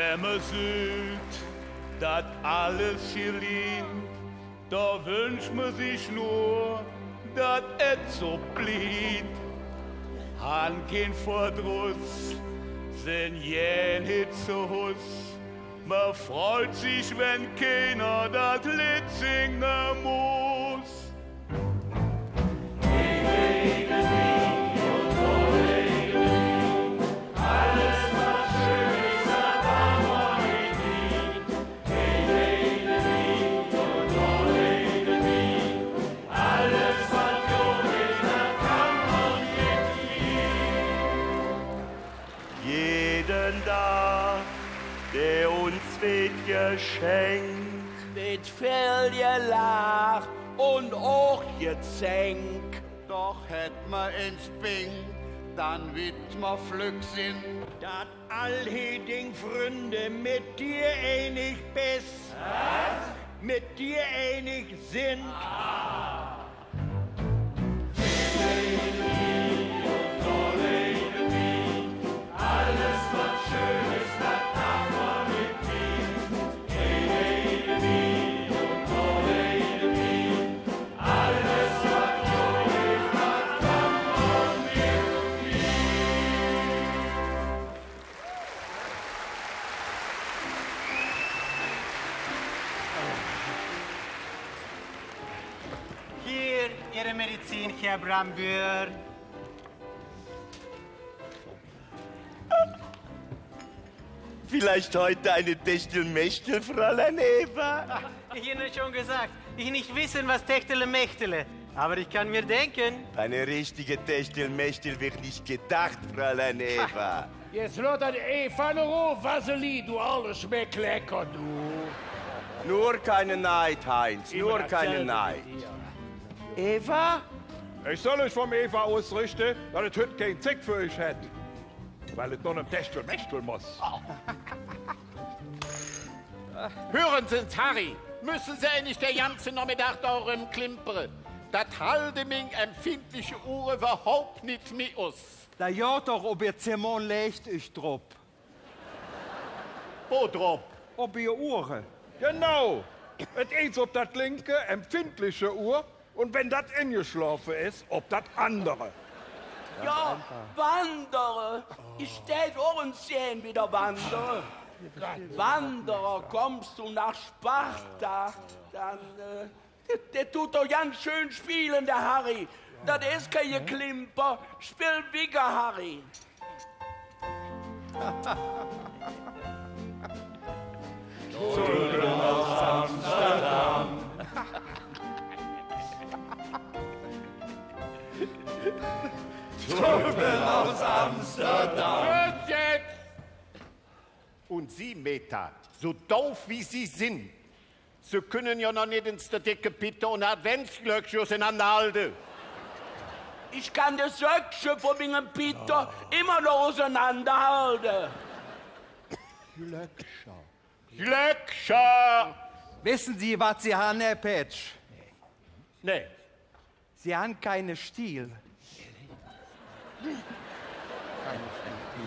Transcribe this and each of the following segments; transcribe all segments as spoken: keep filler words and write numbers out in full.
Wenn mer süht, dat alles gelingt, do wünsch mer sich nor, dat et su bliev. Han kein Verdruss, sin gään Hitzehuss. Mer freut sich, wenn keiner dat Leed singe muss. Jeden Dag, dä uns weed geschenk, weed vill gelaach un och gezänk. Doch hät mer ens Bing, dann weed mer flöck sinn, dat all hee ding Fründe met dir einig bes. Wat? Met dir einig sin. Hier Ihre Medizin, Herr Brambür. Vielleicht heute eine Techtelmechtel, Fräulein Eva? Ach, ich Ihnen schon gesagt, ich nicht wissen, was Techtelmechtele, aber ich kann mir denken. Eine richtige Techtelmechtel wird nicht gedacht, Fräulein Eva. Jetz loot dat Eva en Roh, Vaseline, do, alles schmeck lecker, do. Nur keine Neid, Heinz, nur keine Neid. Eva? Ich soll üch vum Eva usrichte, dat et hügg kein Zigg för üch hät, weil et noch em Techtelmechtel muss. Hören Sie, Harry, müssen Sie eigentlich den ganzen Nachmittag da rumklimpern? Das hält meine empfindliche Ohren überhaupt nicht mehr aus. Do geiht doch op ehr Zimmer un läget üch drop. Wo drop? Op ehr Ohr. Genau. Et eins op dat linke, empfindliche Ohr, un wann dat engeschlofe es, op dat andere. Jo, Wanderer. Ich dät och ens gään widder wandere. Wanderer, kommst du nach Sparta, dann, äh, Dä, dä deit doch ganz schön spiele, dä Harry. Dat es kei Geklimper. Spill wigger, Harry. Tulpen aus Amsterdam. Tulpen aus Amsterdam. Los jetzt! Un Sie, Meta, su doof wie Sie sin, Se künne jo noch nit ens der decke Pitter un Adventsglöckche usenanderhalde. Ich kann de Söckche vun mingem Pitter immer noch usenanderhalde. Glöckcher. Glöckcher! Wesse Se, wat Se han, Här Petsch? Nä. Sie han keine Stiel. Kann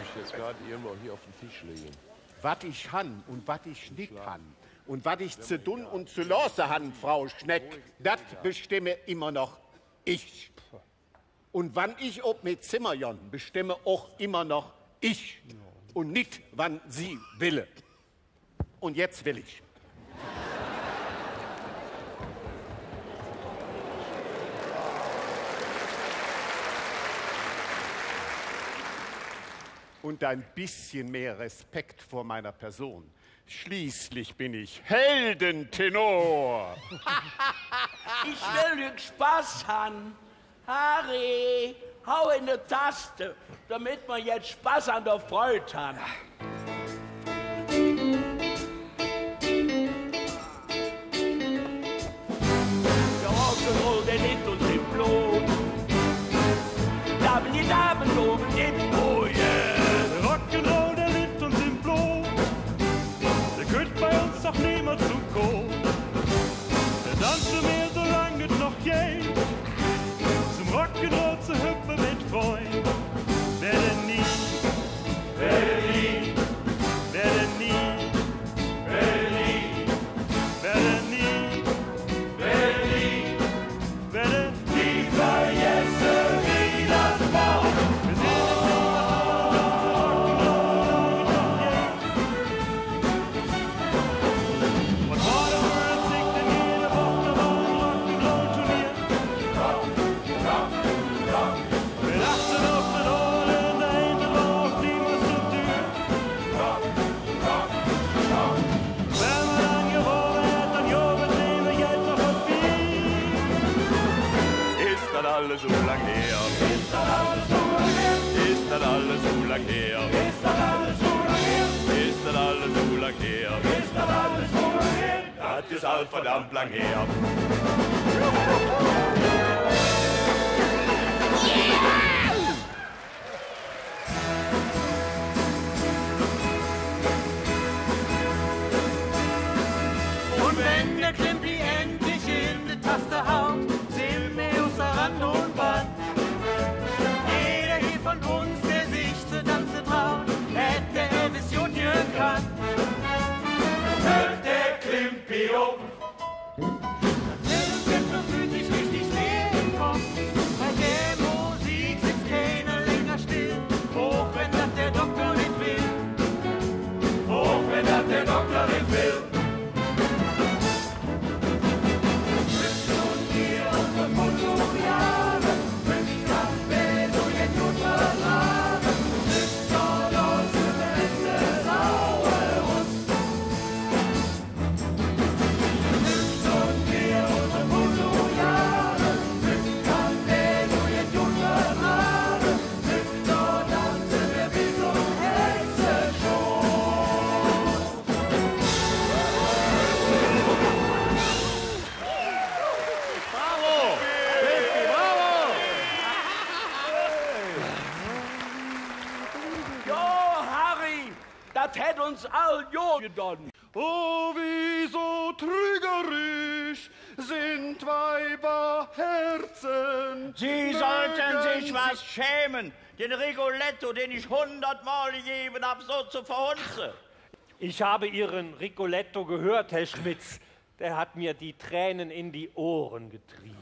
ich jetzt gerade irgendwo hier auf den Tisch legen? Wat ich han un wat ich nit han un wat ich ze dun un ze looße han, Frau Schneck, dat bestemme immer noch ich. Un wann ich op mi Zemmer gonn, bestemme och immer noch ich. Un nit, wann Sie welle. Un jetz well ich. Und ein bisschen mehr Respekt vor meiner Person. Schließlich bin ich Heldentenor. Ich well nit Spass han. Harry, hau en de Taste, domet mer jetz Spass an der Freud han. Der Rock'n'Roll, dä litt uns em Blod. Dabbidi-dabben, dobbidi-dopp, oh yeah. Der Rock'n'Roll, dä litt uns em Blod. Dä kütt bei uns doch niemols zo koot. Dann danze mer, su lang et noch geiht, zom Rock'n'Roll ze hüppe met Freud. Wer dann nie, wer dann nie, wer dann nie Her. Is dat alles su lang her? Is dat alles su lang her? Is dat alles su lang her? Dat is all verdammp lang her. Un wann der Klimpi endlich en de Taste haut, sin mer us Rand un Band. Jeder hee vun uns, dä sich ze danze traut, hät dä ebbes god gekannt. Höök der Klimpi op. Dä Klimpi föhlt sich richtig sehr em Kopp. Bei der Musik sitz keiner länger still, och wann dat der Dokter nit will. Och wann dat der Dokter nit will. Bravo! Bravo! Jo, Harry, dat hät uns all god gedon. Oh, wie so trügerisch sind Weiberherzen. Sie sollten sich was schämen, den Rigoletto, den ich hundertmal gegeben hab, so zu verhunzen. Ich habe Ihren Rigoletto gehört, Herr Schmitz. Der hat mir die Tränen in die Ohren getrieben.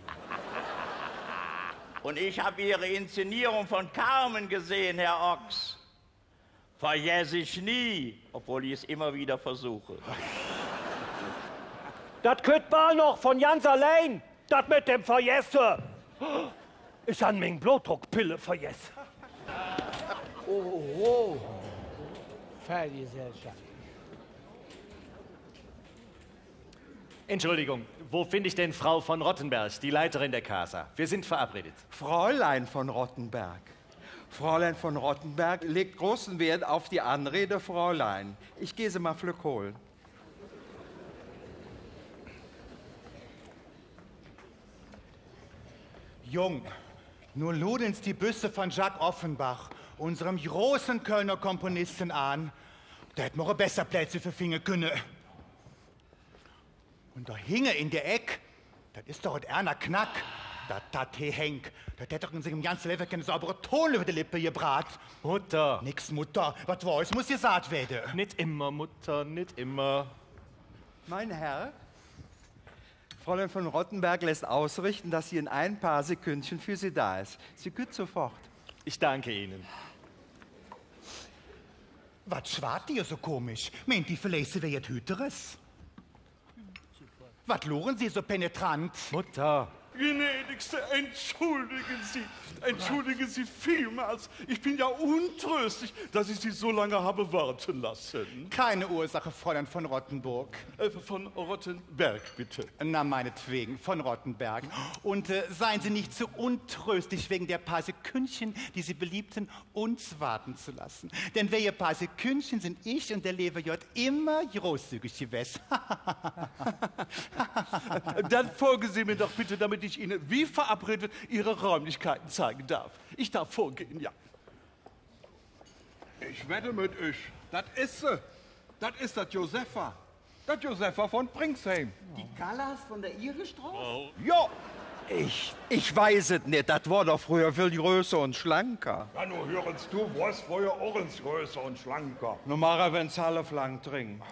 Und ich hab Ihre Inszenierung von Carmen gesehen, Herr Ochs. Vergess ich nie, obwohl ich es immer wieder versuche. Dat kütt bal noch vun ganz allein, dat met dem Vergesse. Ich han ming Blutdruckpille vergesse. Oh, oh, oh. Fäll Gesellschaft. Entschuldigung, wo finde ich denn Frau von Rottenberg, die Leiterin der Casa? Wir sind verabredet. Fräulein von Rottenberg. Fräulein von Rottenberg legt großen Wert auf die Anrede Fräulein. Ich gehe sie mal flöck holen. Jung, nu lud ens die Büste von Jacques Offenbach, unserem großen Kölner Komponisten, an. Do hätt mer och besser Plätz för finge künne. Un do hinge en der Eck, dat es doch et Erna Knack, dat, dat hee hängk. Dat hät doch en singem ganze Levve kein saubere Tron üvver de Lippe gebraht. Mutter. Nix Mutter. Wat woll, es muss gesaht wääde. Nit immer, Mutter, nit immer. Mein Herr, Fräulein von Rottenberg lässt ausrichten, dass sie in ein paar Sekündchen für Sie da ist. Sie kütt sofort. Ich danke Ihnen. Wat schwaad die su komisch? Meint die villeich, se wör jet Hüteres? Wat luure Se su penetrant? Mutter. Gnädigste, entschuldigen Sie, entschuldigen Sie vielmals. Ich bin ja untröstlich, dass ich Sie so lange habe warten lassen. Keine Ursache, Fräulein von Rottenburg. Äh, von Rottenberg, bitte. Na, meinetwegen, von Rottenberg. Und, äh, seien Sie nicht zu untröstlich wegen der paar Sekündchen, die Sie beliebten, uns warten zu lassen. Denn wege paar Sekündchen sin ich un der leeve J immer großzügig gewäs. Dann folgen Sie mir doch bitte, damit ich Ihnen, wie verabredet, Ihre Räumlichkeiten zeigen darf. Ich darf vorgehen, ja. Ich wedde met üch, dat es se. Dat es dat Josepha. Dat Josepha von Pringsheim. Die Callas von der Ihrestroß? Jo. Ich, ich weiß et nit. Dat wor doch fröher vill größer un schlanker. Ja, nu hür ens, do wors fröher och ens größer un schlanker. Nu mag hä wenn's halvlang drinke.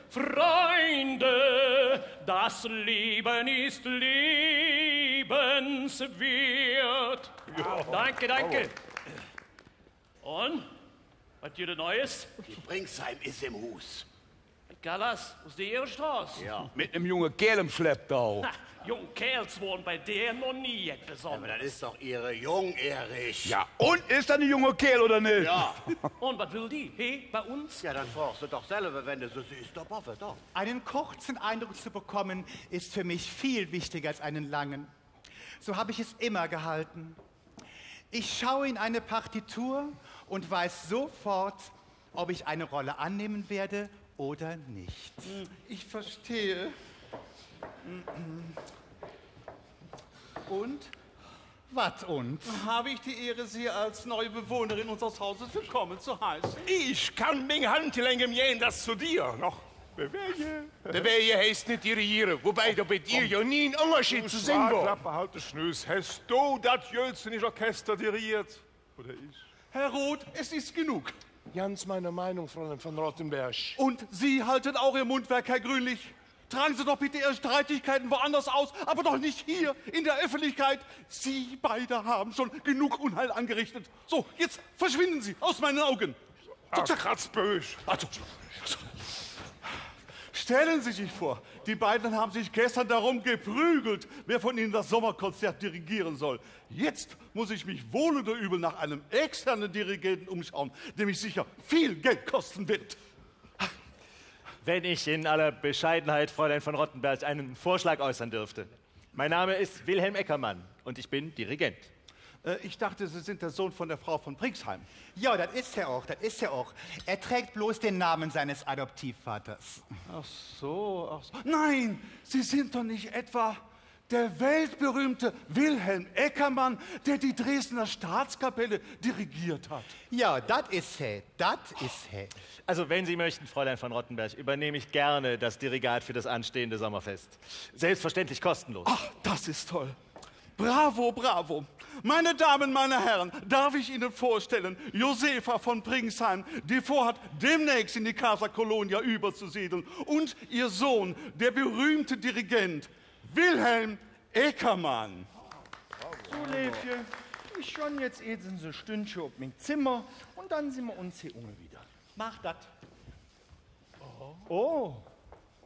Freunde, das Leben ist liebenswert. Ja. Danke, danke. Un? Wat gitt et Neues? Die Pringsheim es em Huus. Callas, us der Ehrestroß? Jo. Met nem junge Kääl em Schlepptau. Ha, junge Kääls wore bei der noch nie jet Besonderes. Ävver dat es doch Ehre Jung, Erich. Jo, un es dat ene junge Kääl, oder nit? Jo. Un wat well die, he, bei uns? Jo, dann frog se doch selver, wann de su süß, doch, bovve, doch. Einen kurzen Eindruck zu bekommen, ist für mich viel wichtiger als einen langen. So habe ich es immer gehalten. Ich schaue in eine Partitur und weiß sofort, ob ich eine Rolle annehmen werde oder nicht. Hm, ich verstehe. Und? Wat und? Habe ich die Ehre, Sie als neue Bewohnerin unseres Hauses willkommen zu heißen? Ich kann ming Hand in engem Jähn, dat zo dir noch bewäge. Bewäge heiß nit dirigiere, wobei do bei dir jo nie ene Ungerscheed zo sinn wor. Schwaadklappe, halt de Schnüss. Häs do dat jöldsinnig Orchester dirigiert? Oder ich? Herr Roth, es ist genug. Ganz meine Meinung, Fräulein von Rottenberg. Und Sie halten auch Ihr Mundwerk, Herr Grünlich. Tragen Sie doch bitte Ihre Streitigkeiten woanders aus, aber doch nicht hier in der Öffentlichkeit. Sie beide haben schon genug Unheil angerichtet. So, jetzt verschwinden Sie aus meinen Augen. Ah, Kratzbösch. Also, stellen Sie sich vor, die beiden haben sich gestern darum geprügelt, wer von ihnen das Sommerkonzert dirigieren soll. Jetzt muss ich mich wohl oder übel nach einem externen Dirigenten umschauen, der mich sicher viel Geld kosten wird. Wenn ich in aller Bescheidenheit, Fräulein von Rottenberg, einen Vorschlag äußern dürfte. Mein Name ist Wilhelm Eckermann und ich bin Dirigent. Äh, ich dachte, Sie sind der Sohn von der Frau von Pringsheim. Jo, dat es hä och, dat es hä och. Hä träg bloß der Name singes Adoptivvaters. Ach so, ach so. Nein, Sie sind doch nicht etwa der weltberühmte Wilhelm Eckermann, der die Dresdner Staatskapelle dirigiert hat? Jo, dat es hä, dat es hä. Also, wenn Sie möchten, Fräulein von Rottenberg, übernehme ich gerne das Dirigat für das anstehende Sommerfest. Selbstverständlich kostenlos. Ach, das ist toll. Bravo, bravo. Meine Damen, meine Herren, darf ich Ihnen vorstellen, Josefa von Pringsheim, die vorhat, demnächst in die Casa Colonia überzusiedeln, und ihr Sohn, der berühmte Dirigent Wilhelm Eckermann. Su, Leevche, ich gonn jetz eets e Stündche op ming Zemmer un dann sinn mer uns hee unge widder. Maach dat. Oh.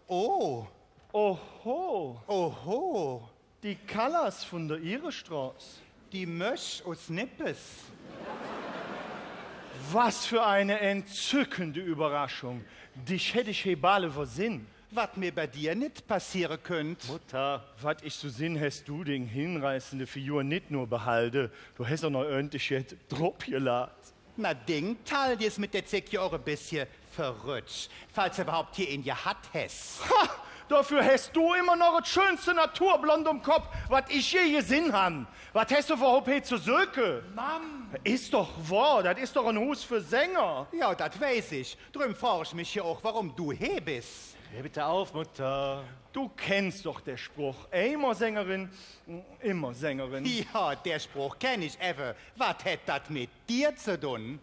Oh. Oho. Oho. Die Callas vun der Ihrestroß. Die Mösch us Nippes. Was für eine entzückende Überraschung. Dich hätt ich hee bal üvversinn. Wat mir bei dir nit passiere künnt. Mutter. Wat ich su sinn, häs do ding hinreißende Figur nit nor behalde, do häs och noch ööntlich jet drop gelaht. Na, ding Taille es met der Zigg jo och e bessche verrötsch, falls de üvverhaup hee en gehatt häs. Ha! Doför häs do immer noch et schönste Naturblond om Kopp, wat ich je gesinn han. Wat häs do üvverhaup hee ze söke? Mamm! Es doch wohr, dat es doch en Huus för Sänger. Jo, dat weiß ich. Dröm fraag ich mich jo och, woröm do hee bes. Klär bitte auf, Mutter. Do kenns doch der Sproch: Eimmer Sängerin, immer Sängerin. Jo, der Sproch kenn ich, ävver wat hät dat met dir ze dun?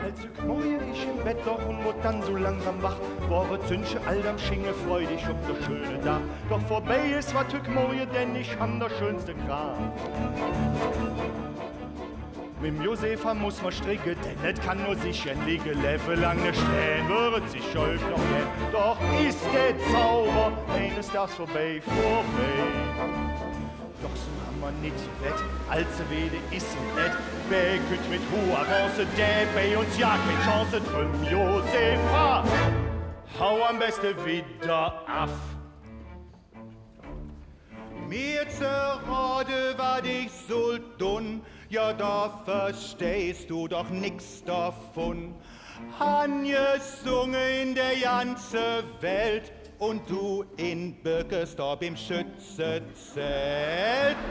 Als hück Morge ich em Bett log un woodt dann su langsam wach, wor et Sünnche ald am Schinge, freudig op der schöne Dag. Doch vörbei es, wat hück Morge, denn ich han der schönste Krag. Mem Josefa muss mer stricke, denn et kann nor sich en ligge, levvelang ne Stään wör et sich hück noch nit. Doch es der Zauber eines Dags vörbei, vörbei. Doch su han mer nit gewett, allze wede es et nit. Bei kütt met huh Avance, dä bei uns jo kein Chance, dröm, Josefa, hau am beste widder av. Mir ze rode, wat ich sull dun, jo, do verstehs do doch nix dovun. Han gesunge en der ganze Welt, un do en Böckesdorf em Schützezelt.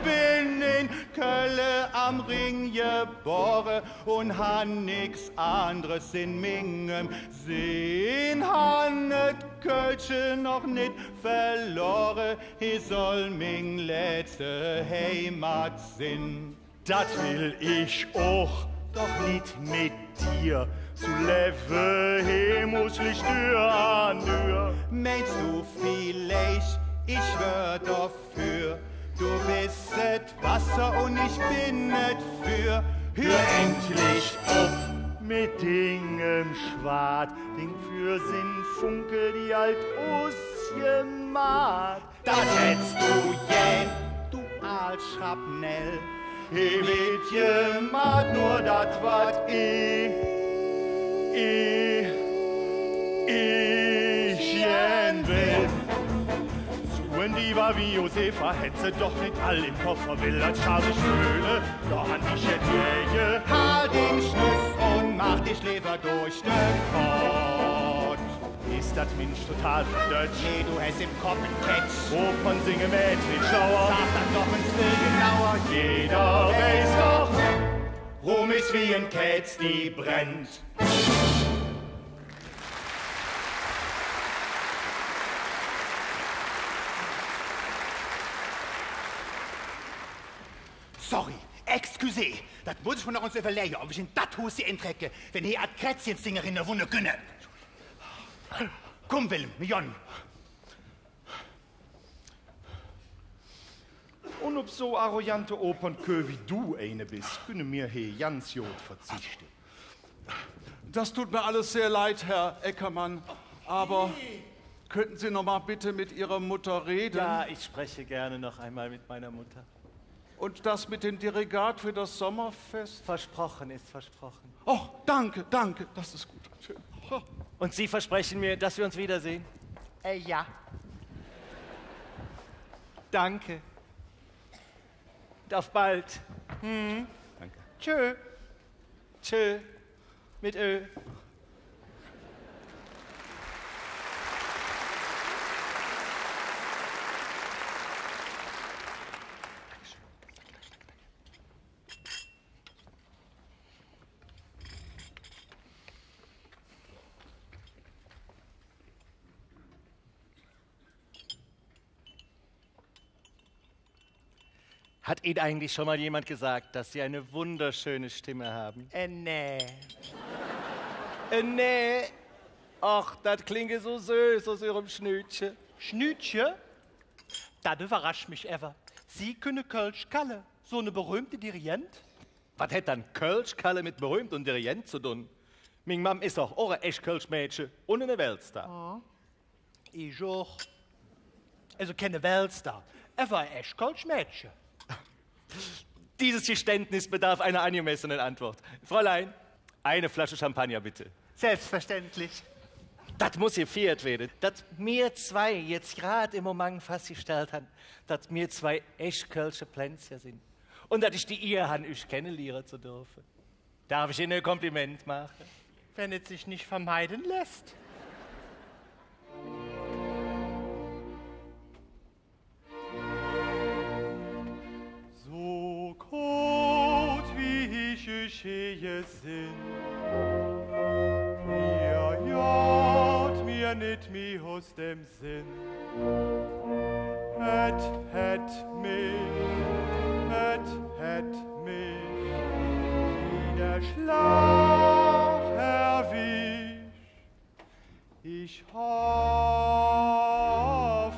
Bin en Kölle am Rhing gebore un han nix anderes en mingem Sinn. Han et Kölsche noch nit verlore, hee soll ming letzte Heimat sin. Dat well ich och, doch nit met dir. Zo levve hee muss ich Dür an Dür. Meins do villeich, ich wör dovür? Do bes et Wasser un ich ben et Füür. Hür endlich op met dingem Schwaad. Ding Füür sin Funke, die ald usgemaht. Dat hätts do gään, do aal Schrapnell. Hee weed gemaht nor dat, wat ich, ich, ich gään well. Wie Josefa hät se doch nit all em Koffer, well dat schall ich föhle, doch han ich jet Jäge. Hald dich Schnüss un maach dich leever durch de Kopp. Es dat Minsch total verdötsch? Nä, do häs em Kopp en Ketz. Wovun singe Mäd nit schlauer? Sag dat doch ens vill genauer. Jeder weiß doch, Rum es wie en Ketz, die brennt. Sorry, excusez, dat muss ich mer noch ens üvverläge, ov ich en dat Huus hee entränke, wann hee als Krätzchesdingerin wonne künne. Kumm, Willem, mir gonn. Un op su arrogante Opernköh wie do eine bes, künne mir hee ganz god verzichte. Das tut mir alles sehr leid, Herr Eckermann, aber könnten Sie noch mal bitte mit Ihrer Mutter reden? Ja, ich spreche gerne noch einmal mit meiner Mutter. Und das mit dem Dirigat für das Sommerfest? Versprochen ist versprochen. Oh, danke, danke, das ist gut. Schön. Und Sie versprechen mir, dass wir uns wiedersehen? Äh, ja. Danke. Und auf bald. Hm. Danke. Tschö. Tschö. Mit Ö. Hat Ihnen eigentlich schon mal jemand gesagt, dass Sie eine wunderschöne Stimme haben? Äh, nä. Äh, nä. Ach, dat klinge su söß us Üürem Schnüütche. Schnüütche? Dat üvverrasch mich ävver. Sie künne Kölsch kalle, su ne berühmte Dirigent? Wat hät dann Kölsch kalle met berühmt un Dirigent ze dun? Ming Mamm es doch och e ech kölsch Mädche un ene Weltstar. Ah. Ich och. Also keine Weltstar, ävver e ech kölsch Mädche. Dieses Geständnis bedarf einer angemessenen Antwort. Fräulein, eine Flasche Champagner, bitte. Selbstverständlich. Dat muss gefiert wääde, dat mir zwei jetz grad em Momang fassgestallt han, dat mir zwei ech kölsche Plänzcher sin. Un dat ich die Ier han, üch kenneliere ze dörfe. Darf ich Ihnen ein Kompliment machen? Wenn es sich nicht vermeiden lässt. Su kold wie ich üch hee gesinn, Ier got mir nit mih us dem Sinn. Et hät mich, et hät mich wie der Schlag erwisch. Ich hoff,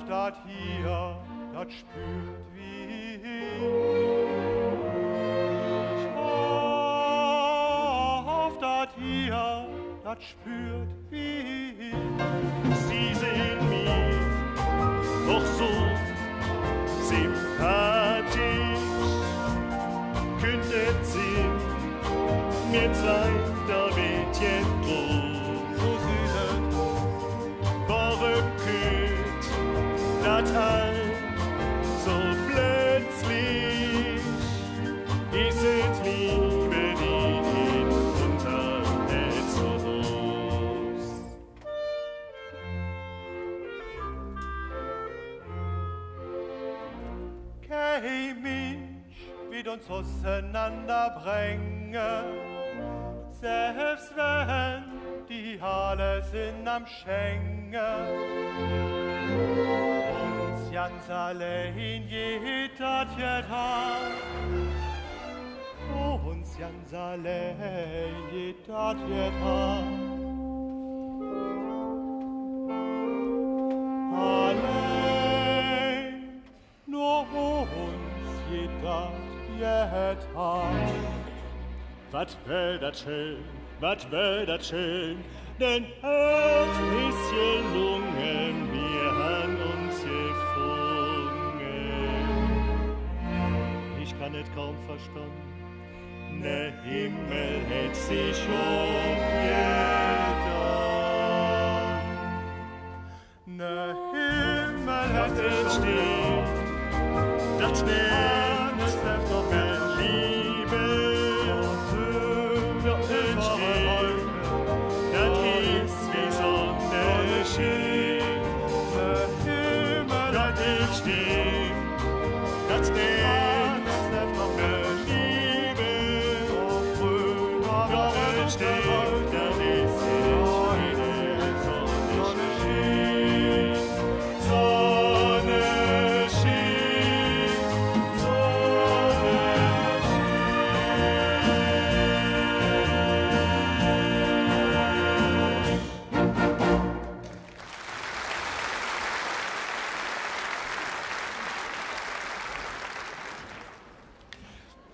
dat Ier dat spürt wie ich. Ich hoff, dat Ier dat spürt wie ich. Sie sin mir och su sympathisch, künnt et sin, mir zwei, do weed jet drus. Su süß et. Woröm kütt dat all su plötzlich? Es et Liebe, die in unser Herz ruht? Kei Minsch weed uns usenander bränge, selvs wann die Halle sin am Schänge. Uns ganz allein geiht dat jet aan. Uns ganz allein geiht dat jet aan. Allein nor uns geiht dat jet aan. Wat wör dat schön, wat wör dat schön, denn et es gelunge, mir han uns gefunge. Ich kann et kaum verstonn, ne Himmel hät sich opgetan. Ne Himmel hät sich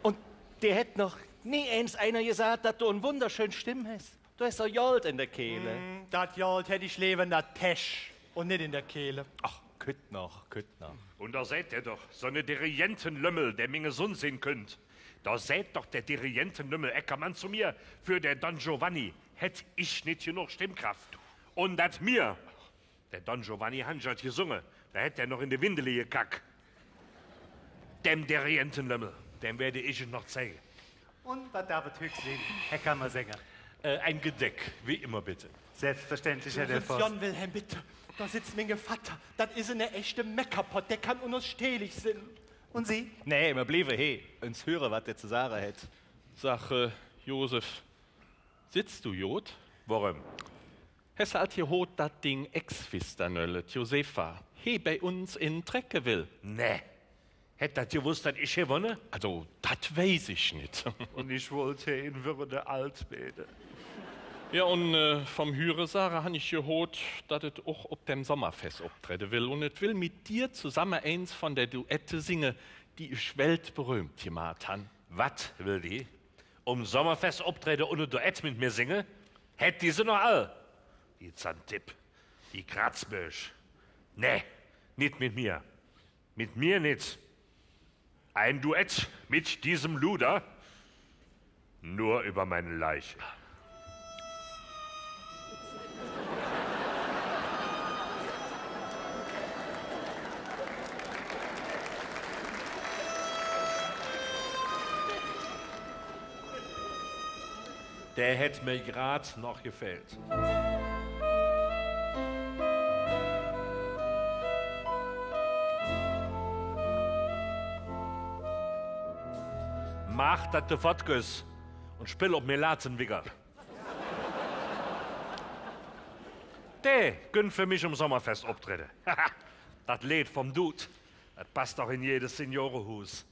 Un der hät noch nie eins einer gesaht, dat do en wunderschön Stimm häs. Do häs doch Gold en der Kehle. Hm, dat Gold hätt ich leever en der Täsch un nit en der Kehle. Ach, kütt noch, kütt noch. Un do säht er doch, su ne Dirigentelümmel, dä minge Sonn sin künnt. Do säht doch der Dirigentelümmel Eckermann zo mir, för der Don Giovanni hätt ich nit genog Stimmkraff. Un dat mir Der Don Giovanni han ich ald gesunge, do hät dä noch en de Windele gekack. Däm Dirigentelümmel, däm weede ich et noch zeige. Un wat darf et hügg sin, Här Kammersänger? Äh, e Gedeck, wie immer, bitte. Selbstverständlich, Herr Delfosse. Jon Wilhelm, bitte. Do setz minge Vatter. Dat es ene echte Meckerpott, dä kann unudstehlich sin. Un Sie? Nä, mer blieve he, uns hüre, wat dä ze sage hät. Sag, äh, Josef, sitz do god? Woröm? Häs ald gehoot, dat ding Ex-Fisternöll, et Josefa, he bei uns en Treck well? Nä. Hät dat gewoss, dat ich he wonne? Also, dat weiß ich nit. Un ich wollt, he en Würde alt weede. Jo, un, äh, vum Höresage han ich gehoot, dat et och op dem Sommerfess optredde well. Un et well met dir zesamme eins vun de Duette singe, die ich weltberöhmt gemaht han. Wat well die? Om Sommerfess optredde un e Duett met mir singe? Hät die se noch all? Die Zandtipp, die Kratzbösch. Nä, nit met mir. Met mir nit. Ein Duett mit diesem Luder? Nur über meine Leiche. Dä hät mer grad noch gefählt. Maach, dat de fottgöss, un spill op Melatenwigger. Dä künnt för mich om Sommerfess optredde. Dat Leed vum Dude, dat pass doch en jedes Seniorehuus.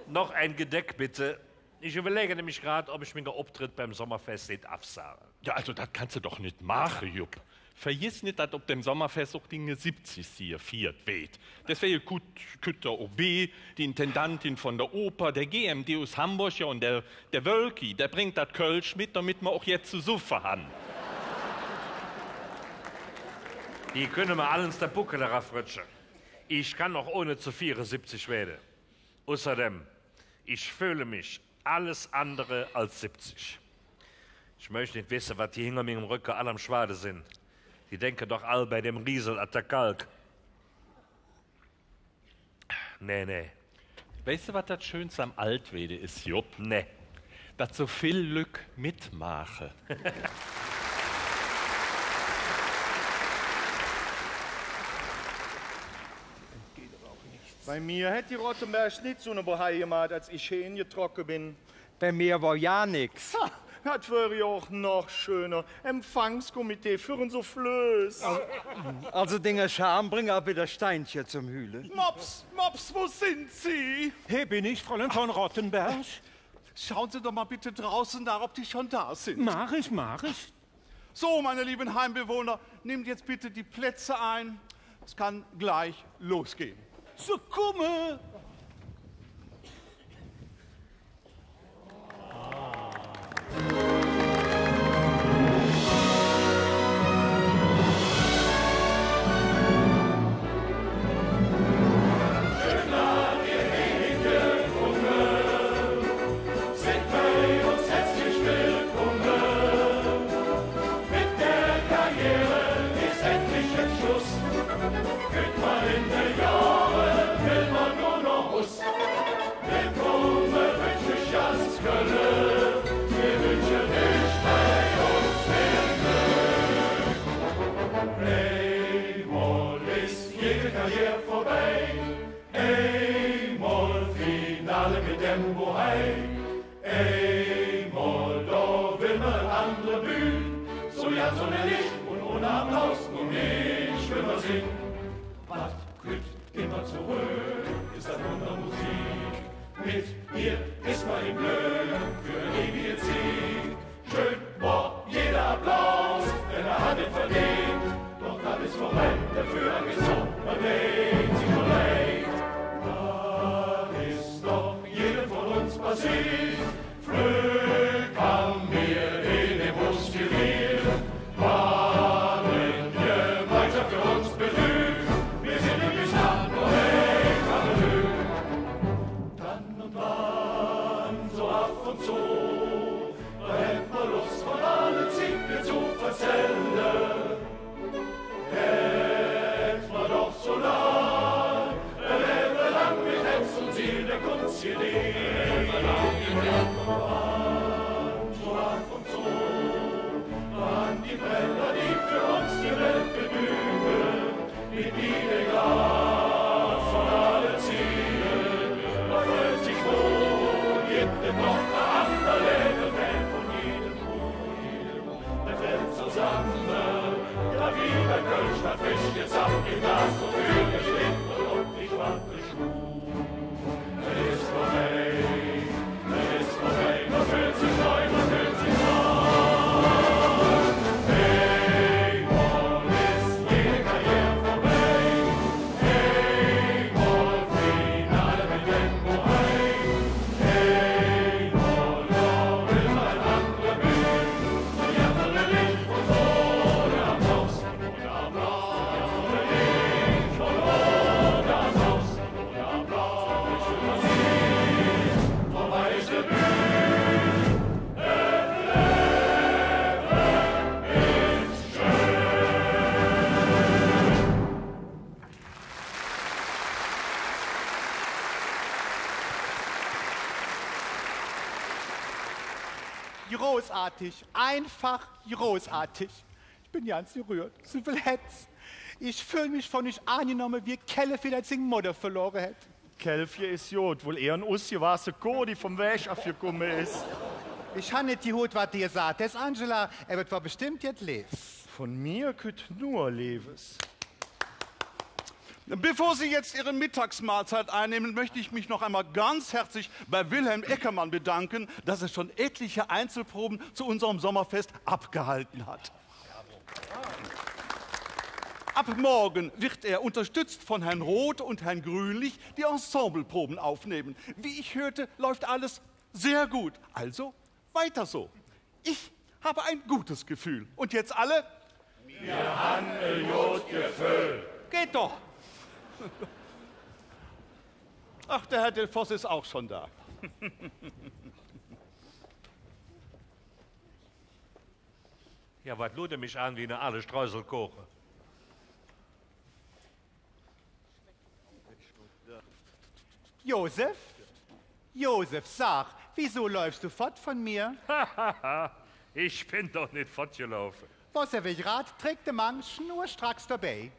Noch e Gedeck, bitte. Ich üvverläge nämlich grad, ov ich minge Optridd beim Sommerfess nit avsage. Jo, also, dat kanns de doch nit maache, Jupp. Vergiss nit, dat op dem Sommerfess och dinge Sibbzigste gefiert weed. Deswäge kütt, kütt der O B, die Intendantin vun der Oper, der G M D us Hamburg, jo, un der, der Wölki, dä brängk dat Kölsch met, domet mer och jet ze suffe han. Die künne mer allens der Puckel erafrötsche. Ich kann och ohne ze fiere sibbzig weede. Usserdäm, ich föhle mich alles andere als sibbzig. Ich mööch nit wesse, wat die hinger mingem Röcke all am Schwade sin. Die denke doch all bei dem Riesel an der Kalk. Nä, nä. Weiß de, wat dat Schönste am Altweede es, Jupp? Nä. Dat su vill Lück metmaache. Bei mir hät die Rottenberg nit su ne Bohei gemaht, als ich he engetrocke ben. Bei mir wor jo nix. Ha, dat wör jo och noch schöner. Empfangskomitee för en Soufflös. Al-, also, dinge Scham brängk ald widder Steincher zom Hüle. Mops, Mops, wo sin Se? He ben ich, Fräulein von Rottenberg. Schauen Sie doch mal bitte draußen nach, ob die schon da sind. Mach ich, mach ich. So, meine lieben Heimbewohner, nehmt jetzt bitte die Plätze ein. Es kann gleich losgehen. Ze kumme! Applaus un ich will mer sing. Wat kütt immer zoröm, es dat Wunder Musik. Met ehr es mer en Glöck för en eewige Zigg. Schön wor jeder Applaus, denn hä hät en verdeent. Doch dat es vörbi, der Vörhang es zo, mer deit sich leid. Dat es doch jedem vun uns passeet. Flöck han mer en dem Bus geliert, wat en Gemeinschaff för uns bedügg. Mer sin em Gespann, wo hä verlög. Dann un wann, su av un zo, do hät mer Loss, vun alle Zigge ze verzälle. Hät mer doch su lang e Levve lang met Hätz un Siel der Kuns gedeent. Wann su av un zo, wann die Bredder, die för uns die Welt bedügge, met die de Glas vun alle Zigge, do fröht sich wall, gitt et noch e ander Levve, Fan vun jedem Ruh. Dä fällt zesamme, grad wie bei Kölsch, dat frisch gezappt, em Glas, wofür geschnidde un die schwatte Schuh. Et es vörbei, et es vörbei, mer föhlt sich frei, mer föhlt sich frei. Eimol es jede Karriere vörbei, eimol Finale met dem Bohai, eimol noch immer en andere Bühn. Großartig, einfach großartig. Ich ben ganz geröhrt. Su vill Hätz. Ich föhl mich vun üch aangenomme wie e Källche, dat sing Modder verlore hät. Källche es god, wall eher en usgewahße Koh, die vum Wäg avgekumme es. Ich han nit gehoot, wat de gesaht häs, Angela, ävver et wor bestemmp jet Leevs. Vun mir kütt nor Leeves. Bevor Sie jetzt Ihre Mittagsmahlzeit einnehmen, möchte ich mich noch einmal ganz herzlich bei Wilhelm Eckermann bedanken, dass er schon etliche Einzelproben zu unserem Sommerfest abgehalten hat. Ab morgen wird er, unterstützt von Herrn Roth und Herrn Grünlich, die Ensembleproben aufnehmen. Wie ich hörte, läuft alles sehr gut. Also weiter so. Ich habe ein gutes Gefühl. Und jetzt alle? Mir han e god Geföhl. Geht doch. Ach, der Herr Delfosse ist auch schon da. Ja, wat luurt ehr mich aan wie ene aale Streuselkoche? Josef? Josef, sag, wieso läufs do fott vun mir? Ich ben doch nit fottgelaufe. Wor se wie grad, trick de Mang schnurstracks dobei.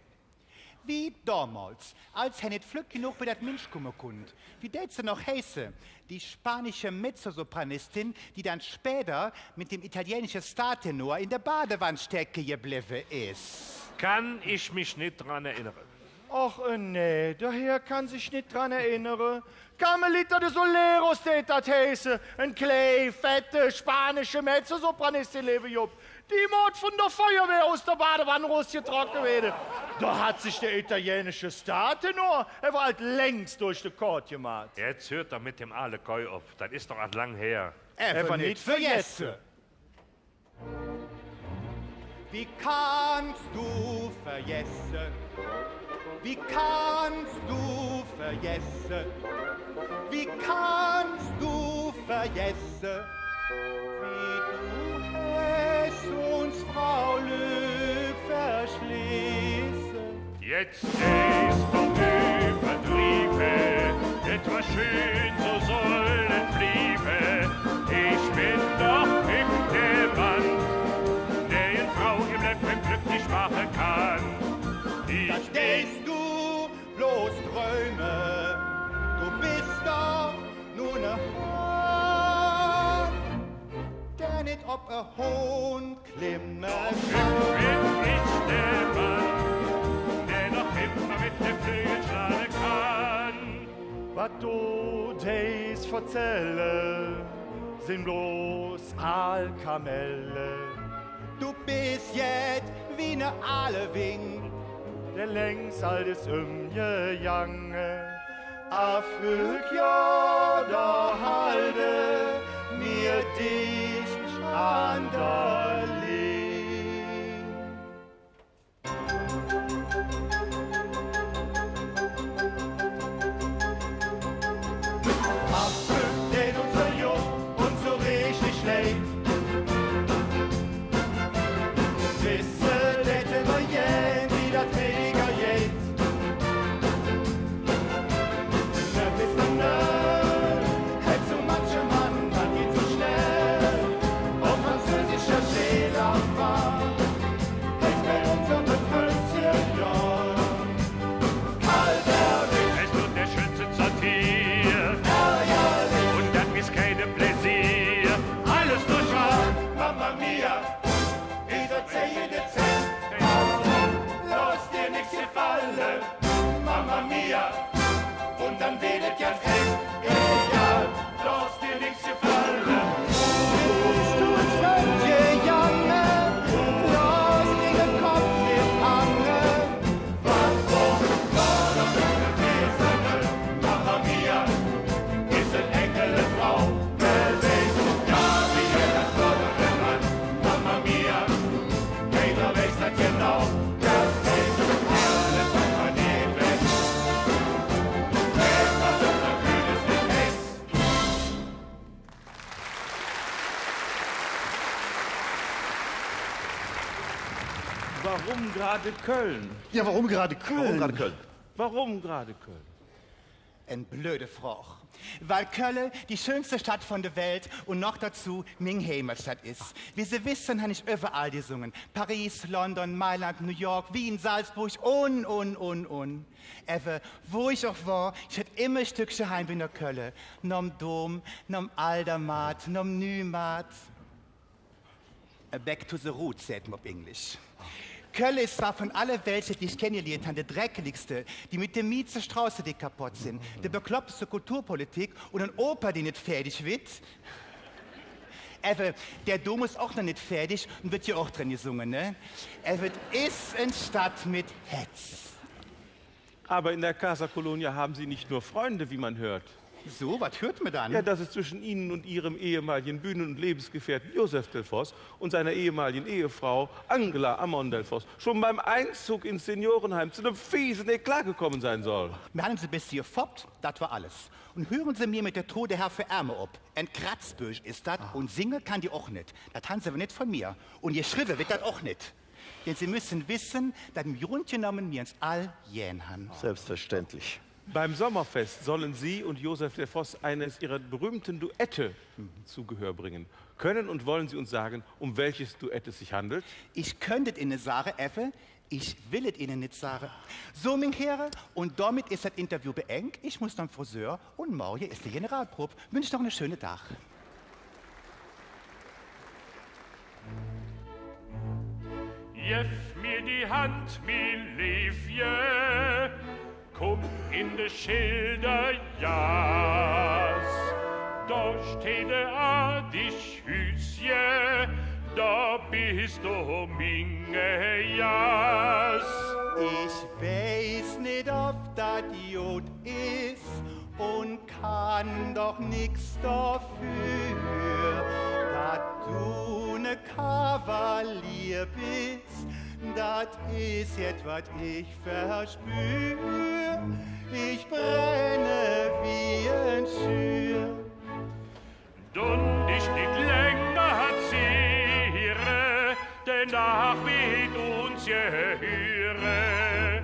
Wie domols, als hä nit flöck genog bei dat Minsch kumme kunnt. Wie dät se noch heiße? Die spanische Mezzosopranistin, die dann späder mit dem italienischen Startenor in der Badewanne stecke geblevve es. Kann ich mich nit dran erinnere. Och, äh, nä, der Här kann sich nit dran erinnere. Carmelita de Soleros dät dat heiße, en klei, fette, spanische Mezzosopranistin, leeve Jupp. Die moot vun der Feuerwehr us der Badewann erusgetrocke wääde. Do hät sich der italienische Startenor ävver ald längst durch de Kood gemaht. Jetz hürt doch met dem aale Koi op. Dat es doch ald lang her. Ävver nit vergesse. Wie kanns do vergesse? Wie kanns do vergesse? Wie kanns do vergesse? Wie do häs uns, Frau Lück, verschlesse. Jetz es doch üvverdrieve, et wor schön, su soll et blieve. Ich ben doch nit der Mann, der en Frau em Levve glöcklich maache kann. Ich... Dat dähts do bloß dröme, do bes doch nor ne Hann. Denn Nit op e Hohn klemme kann. Bin ich der Mann, der noch immer mit den Flügeln schlagen kann. Wat do deis verzälle, sin bloß aal Kamelle. Do bes jet wie ne aale Wing, der längst ald es ömgegange. Avvölk, jo, do halde mir dich an der Ling. Avvölk, dä uns su jung un su richtig leid. Wesse, dä mer gään widder Träger geiht. Nö, bis dann nö, hät su manche Mann, dat geiht su schnell. Op französischer Seele war, es bei uns op der Pölzche, jo. Kalt erwischt. Es tut der Schütze zur Tier. Ärgerlich. Un dat is keine Pläsier. Alles durchwach. Mamma mia. Is et zehn Dezent? Loss dir nix gefalle, Mamma mia. Un dann weed et ganz eng. Egal, loss dir nix gefalle. Bes do uns fremdgegange, loss dir der Kopp nit hange. Wat för Mamma mia, es en eckele Frau gewäs. Jo, wie hät dat Fraulein, Mamma mia, keiner weiß dat genau. Dat weiß alles, wat mer nit weiß. Weiß mer, dat mer Kühles nit weiß. Warum gerade Köln? Ja, warum gerade Köln? Warum gerade Köln? Warum gerade Köln? En blöde Frog. Weil Kölle die schönste Stadt von der Welt und noch dazu ming Heimatstadt is. Wie Se wissen, han ich überall gesunge. Paris, London, Mailand, New York, Wien, Salzburg un, un, un, un. Ävver wo ich och wor, ich hatt immer e Stöckche Heimweh noh Kölle. Nohm Dom, nohm Aldermaat, nohm Nüümaat. Back to the roots, säht mer op Englisch. Kölle es zwor vun alle Weltstädte, die ich kennegeliert han, de dreckeligste, die met de mieste Stroße, die kapodd sin, de bekloppteste Kulturpolitik un en Oper, die nit fäädig weed. Ävver der Dom es och noch nit fäädig un weed jo och dren gesunge, ne? Ävver et es en Stadt met Hätz. Aber in der Casa Colonia haben Sie nicht nur Freunde, wie man hört. So, wat hürt mer dann? Ja, dass es zwischen Ihnen und Ihrem ehemaligen Bühnen- und Lebensgefährten Josef Delfosse und seiner ehemaligen Ehefrau Angela Amon Delfosse schon beim Einzug ins Seniorenheim zu einem fiesen Eklat gekommen sein soll. Mer han uns e bessche gefoppt, dat wor alles. Un hüre Se mir met der Trude Herr för Ärme op. En Kratzbürsch es dat, un singe kann die och nit. Dat han Se ävver nit vun mir. Un geschrevve weed dat och nit. Denn Se müsse wesse, dat em Grund genomme mir uns all gään han. Selbstverständlich. Beim Sommerfest sollen Sie und Josef Delfosse eines Ihrer berühmten Duette zu Gehör bringen. Können und wollen Sie uns sagen, um welches Duett es sich handelt? Ich künnt et Inne sage, ävver ich well et Inne nit sage. Su, ming Hääre, un domet es dat Interview beengt. Ich muss nohm Frisör un morge es de Generalprob. Wünsch noch ene schöne Dag. Gevv mir die Hand, mi Leevche, kumm en de Schildergass. Do steiht e artig Hüüsche, do bes do minge Gass. Ich weiß nit, ov dat god es, un kann doch nix doför, dat do ne Kavalier bes. Dat es jet, wat ich verspür. Ich brenne wie en Schür. Dun dich nit länger ziere, denn dat weed uns gehüre.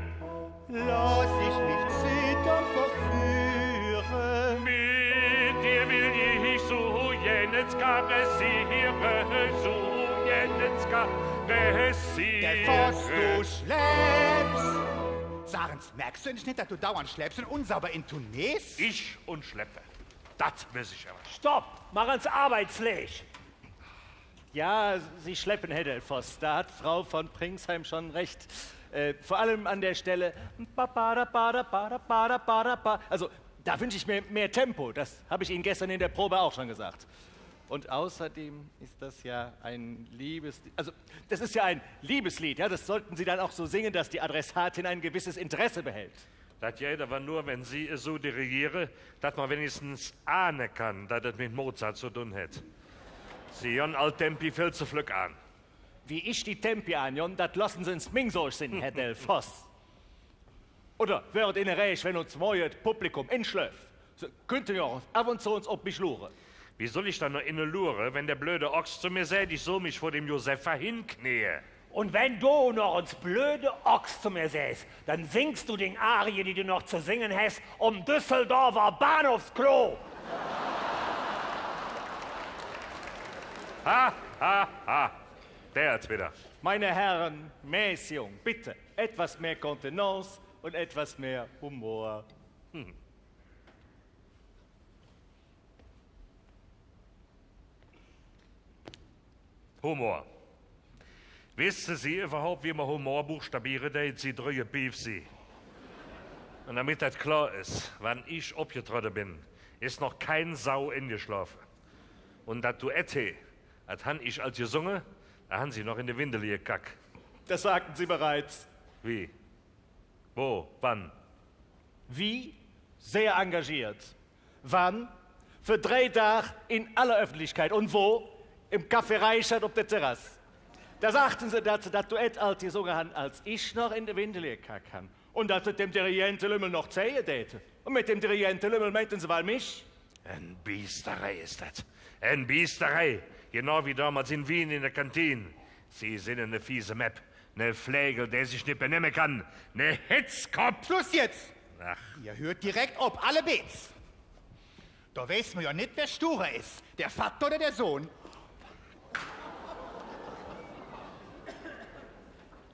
Loss dich nit zittern, verführe. Met dir well ich su gään ens karessiere, su gään ens karessiere. Delfosse, do schlepps! Sag ens, merks do eigentlich nit, dat do dauernd schlepps un unsauber intoneers? Ich un schleppe. Dat muss ich ävver. Stopp! Maach ens arbeitsfähig! Ja, Sie schleppen, Herr Dell Foss. Da hat Frau von Pringsheim schon recht. Äh, vor allem an der Stelle. Ba, ba, da, ba, da, ba, da, ba, da, ba, da, ba. Also, da wünsche ich mir mehr Tempo. Das habe ich Ihnen gestern in der Probe auch schon gesagt. Und außerdem ist das ja ein Liebes-, also, das ist ja ein Liebeslied, ja, das sollten Sie dann auch so singen, dass die Adressatin ein gewisses Interesse behält. Dat geiht ävver nor, wann Se esu dirigiere, dat mer winnigstens ahne kann, dat et met Mozart ze dun hät. Se gonn all Tempi vill ze flöck aan. Wie ich die Tempi aangonn, dat looße Se uns ming Saach sin, Herr Dell Foss. Oder wör et Inne rääch, wann uns morge et Publikum enschlöf? Se künnte jo och av un zo ens op mich luure. Wie soll ich dann noch enne luure, wann der blöde Ochs zo mir säht, ich soll mich vür dem Josepha hinkneie? Un wann do noch ens, blöde Ochs, zo mir sähs, dann singst do ding Arie, die do noch ze singe häs, om Düsseldorfer Bahnhofsklo. Ha, ha, ha. Der hat's widder. Meine Herren, Mäßigung, bitte. Etwas mehr Kontenance und etwas mehr Humor. Hm. Humor. Wesse Se üvverhaup, wie mer Humor buchstabiere deit? Se drüge Piepsi. Un domet dat klor es, wann ich opgetrodde ben, es noch kein Sau engeschlofe. Un dat Duett he, dat han ich ald gesunge, do han Se noch en de Windele gekack. Das sagten Sie bereits. Wie? Wo? Wann? Wie? Sehr engagiert. Wann? Vür drei Dag en aller Öffentlichkeit. Un wo? Em Café Reichert op der Terrass. Do saagte Se, dat Se dat Duett ald gesunge han, als ich noch en de Windele gekack han. Un dat Se et dem Dirigentelümmel noch zeige däte. Un met dem Dirigentelümmel meinte Se wall mich? En Biesterei es dat. En Biesterei. Genau wie domols en Wien en der Kantine. Se sin ene fiese Mepp. Ne Flägel, dä sich nit benemme kann. Ne Hetzkopp! Schluss jetz! Ach. Ehr hööt direk op, alle beids. Do weiß mer jo nit, wä sturer es, der Vatter oder der Sohn.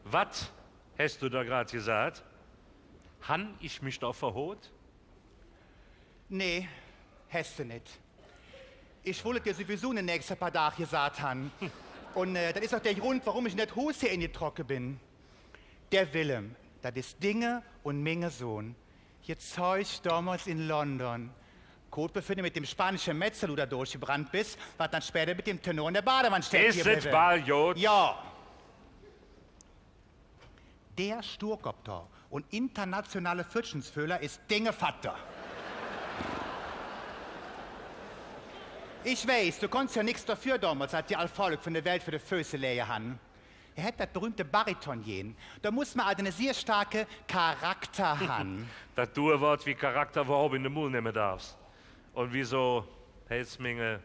Wat häs do do grad gesaht? Han ich mich do verhot? Nä, häs de nit. Ich wollt et dir suwiesu en de nächste paar Dag gesaht han. Un, äh, dat es och der Grund, woröm ich en dat Huus hee engetrocke ben. Der Willem, dat es dinge un minge Sohn. Gezeugt domols en London. Kot bevör de met dem spanische Metzer do durchgebrannt bes, wat dann späder met dem Tenor en der Badewann stecke geblevve es. Es et wall god? Jo. Der Sturkopp do un internationale Fötschensföhler es dinge Vatter. Ich weiß, do konnts jo nix doför domols, dat dir all Volk vun der Welt vür de Föße läge han. Ehr hät dat berühmte Bariton-Gen. Do muss mer ald ene sehr starke Charakter han. Dat do e Wood wie Charakter üvverhaup en de Mul nemme darfs. Un wiesu heiß minge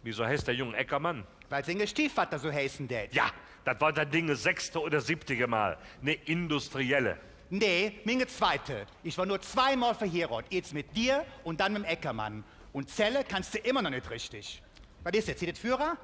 Wiesu heiß der Jung Eckermann? Weil singe Stiefvatter su heiße dät. Jo, dat wor dann dinge sechste oder sibbte Mal. Ne Industrielle. Nä, minge zweite. Ich wor nor zweimol verhierodt. Eins met dir un dann mem Eckermann. Un zälle kanns de immer noch nit richtig. Wat es jetz? Hee, der Führer?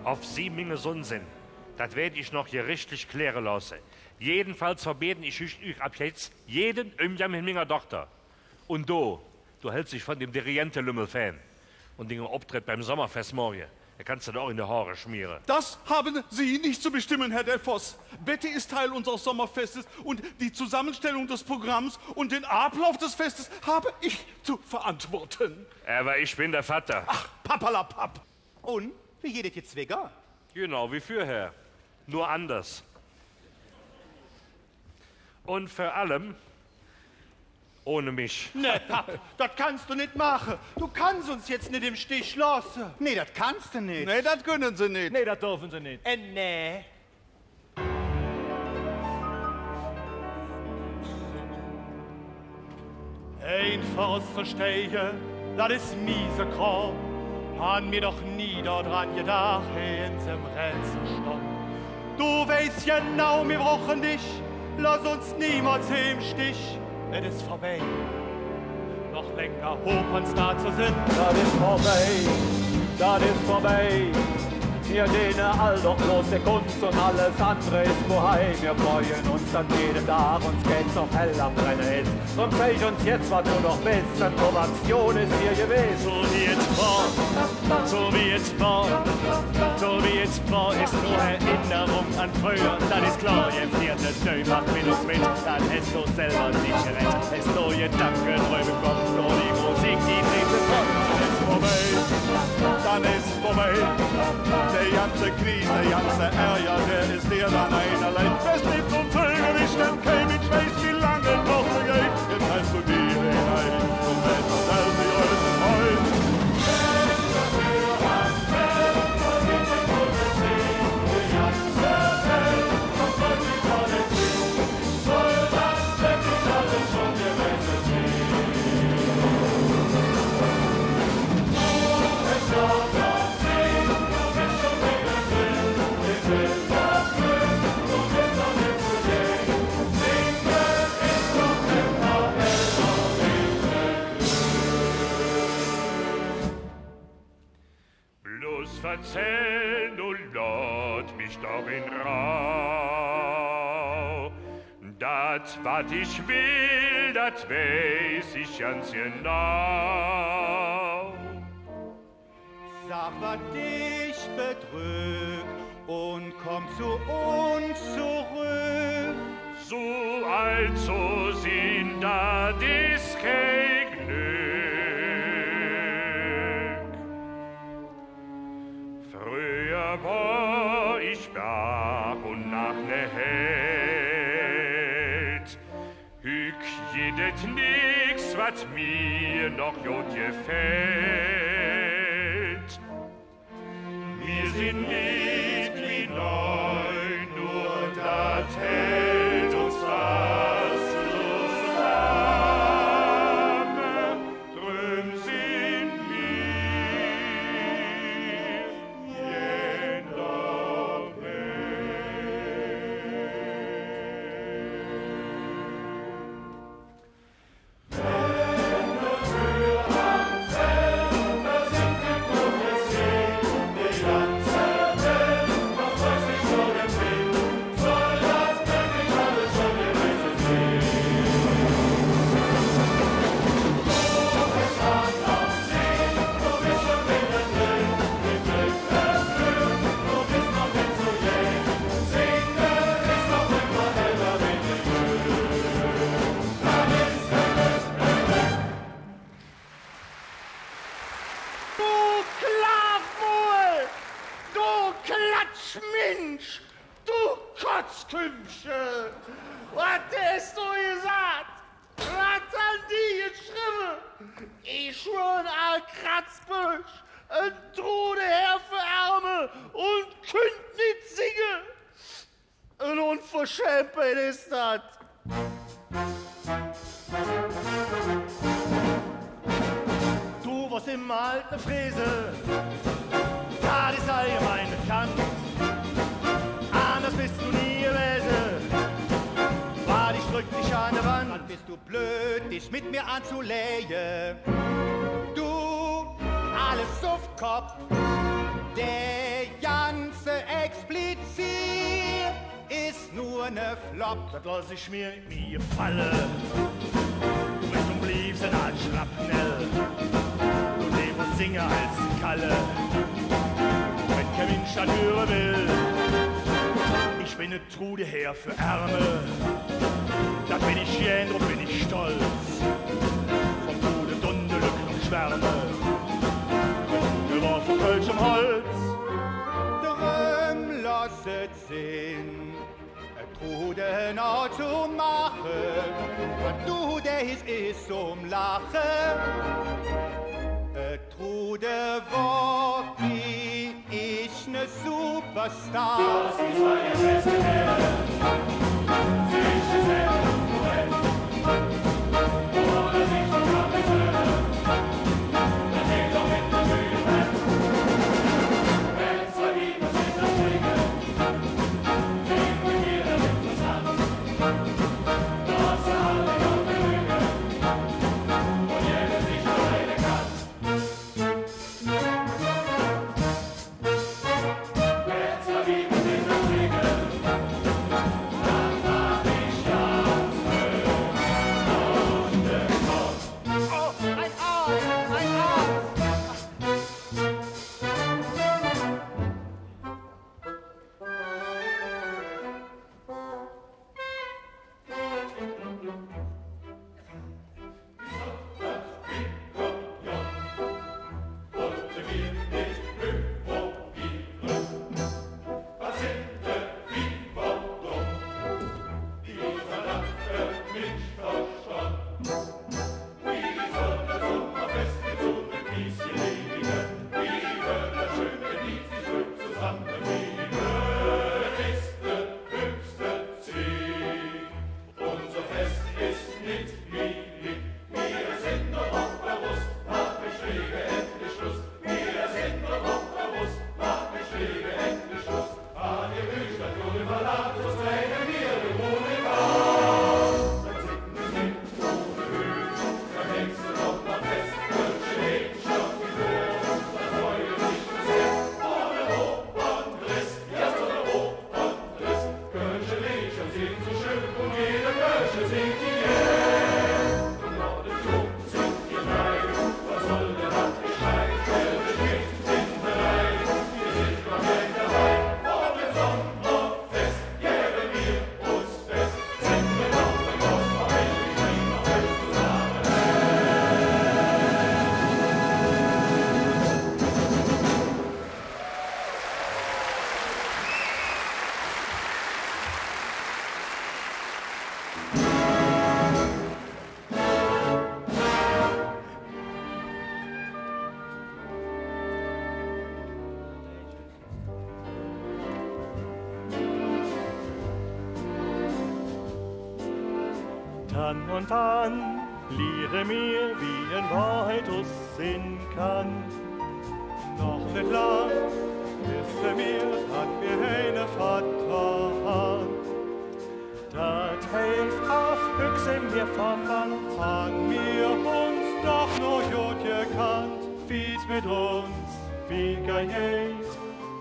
Ov Se minge Sonn sin, dat weed ich noch gerichtlich kläre looße. Jedenfalls verbeede ich üch, üch av jetz jeden Ömgang met minger Dochter. Un do, do hälds dich vun dem Dirigentelümmel fään. Un dingem Optritt beim Sommerfest morge, dä kanns de der och en de Hoor schmiere. Das haben Sie nicht zu bestimmen, Herr Dell Foss. Betty ist Teil unseres Sommerfestes und die Zusammenstellung des Programms und den Ablauf des Festes habe ich zu verantworten. Ävver ich ben der Vatter. Ach, Papperlapapp. Un, wie geiht et jetz wigger? Genau wie vürher. Nor anders. Un vör allem, Ohne mich. Nä, Papp, dat kanns do nit maache. Do kanns uns jetz nit em Stich looße. Nä, dat kanns do nit. Nä, dat künne se nit. Nä, dat dörfe se nit. Äh, nä. Einfach zo steige, dat es miese Krom. Han mer doch nie dodran gedaach, hee ens em Räd ze stonn. Do weiß genau, mer bruche dich, loss uns niemols hee em Stich. Et es vörbei, noch länger hop uns do ze sinn. Dat es vörbei, dat es vörbei. Mir deene all doch bloß de Kuns un alles andere es Bohei. Mir freue uns an jedem Dag, uns geiht es noch hell am Brenne es. Drum zeig uns jetz, wat do noch bes, en Ovation es dir gewes. Su wie et wor, su wie et wor, su wie et wor, es nor Erinnerung an fröher, dat es klor, je vierte Döm maach met uns met, dat häs do selver nit gerät. Häs do Gedanke drüvver gehatt, nor die Musik, die drehte fort, dann es vörbei, dann es vörbei. De ganze Kries, de ganze Ärger, dä es dir dann ein allein. Wes nit un zöge dich, dann kein Minsch weiß, wie lang et noch vergeiht. Jetz häs do die Gelegenheit, drum wääd mer selver die Leut heut. Bloß verzäll, do loss mich doch en Rauh. Dat, wat ich well, dat weiß ich ganz genau. Sag, wat dich bedrück, un kumm zo uns zoröck. Su ald zo sin, dat es kei Glöck. Fröher wor ich Barg un Naach ne Held. Hügg gitt et nix, wat mir noch god gefällt. Mir sin nit wie neu, nor dat hält uns fass zosamme. Dröm sin mir jen der Welt. Do Klaafmuul! Do Klatschminsch! Do Kotzkümpche! Wat häs do gesaht? Wat han die geschrevve? Ich wör en aal Kratzbösch, en Trudelhäär för Ärme un künnt nit singe. En Unverschämtheit es dat. Do wors immer ald ne Fräse, dat es allgemein bekannt. Anders bes do nie gewäse, wat ich dröck dich an de Wand. Dann bes do blöd, dich met mir anzoläge. Do, aale Suffkopp, der ganze Explizier es nor ne Flop. Dat loss ich mir nie gefalle. Do bes un blievs en aal Schrapnell. Do leever Singer als Kalle, wenn kei Minsch dat höre well. Ich ben e Trudelhäär för Ärme, dat ben ich gään, drop ben ich stolz. Vum Trude Dundelöck noch schwärme, geworfe vun Kölsch em Holz. Dröm loss et sin, et Trude, no ze maache, wat do deis, es zom Laache. Äh, Trude, wor wie ich ne Superstar. Dann un wann liere mir, wie en Wohrheit us sin kann. Noch nit lang wesse mir, dat mir eine Vatter han. Dat heiß, auf Büchse mir verwandt, han mir uns doch noch god gekannt. Wie's met uns wigger geiht,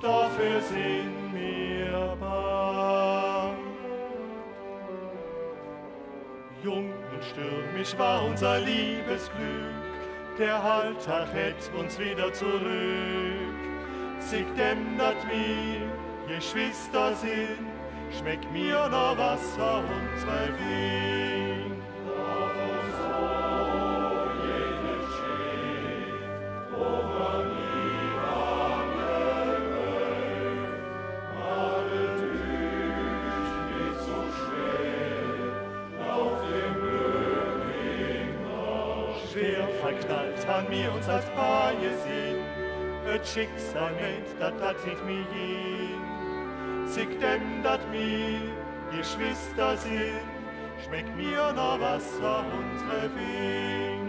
doför sin mir bang. Jung un stürmisch war unser Liebesglück, der Alldag hät uns widder zoröck. Zickdäm dat mir Geschwister sin, schmeck mir noh Wasser unsere Wing. Schwer verknallt han mir uns als Paar gesinn, et Schicksal meint, dat dat nit mih ging. Zickdäm dat mir Geschwister sin, schmeck mir noh Wasser unsere Wing.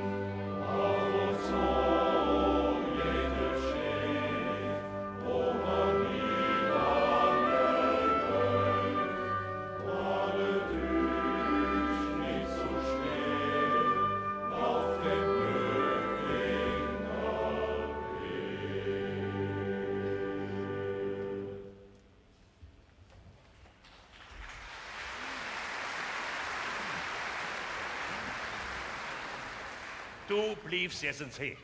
Do blievs jetz ens he.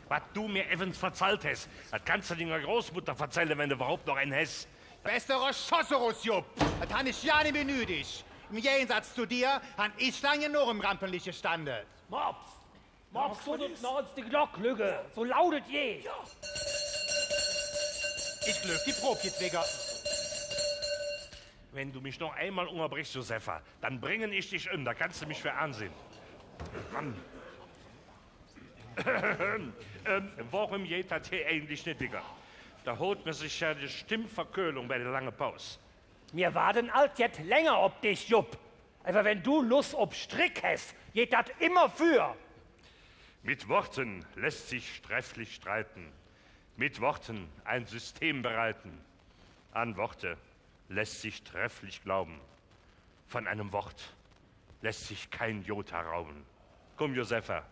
Wat do mir evvens verzallt häs, dat kanns do dinger Großmutter verzälle, wann do üvverhaup noch ein häs. Bes do erschosse, Jupp! Dat han ich jo nit benötig. Em Gägesatz zo dir han ich lang genog em Rampenlicht gestande. Mops! Mops, do dät noch ens de Glock lügge, su laut et geiht. Ich gläuv, die Prob geiht wigger. Wenn du mich noch einmal ungerbrichs, Josepha, dann bring ich dich öm. Do kanns de mich för aansinn. Mann. Ähm, woröm geiht dat hee eigentlich nit, Digger? Do holt mer sich jo de Stimmverköhlung bei der lange Paus. Mir waarde ald jet länger op dich, Jupp. Ävver wann do Loss op Strick häs, geiht dat immer för. Mit Worten lässt sich trefflich streiten. Mit Worten ein System bereiten. An Worte lässt sich trefflich glauben. Von einem Wort lässt sich kein Jota rauben. Kumm, Josepha.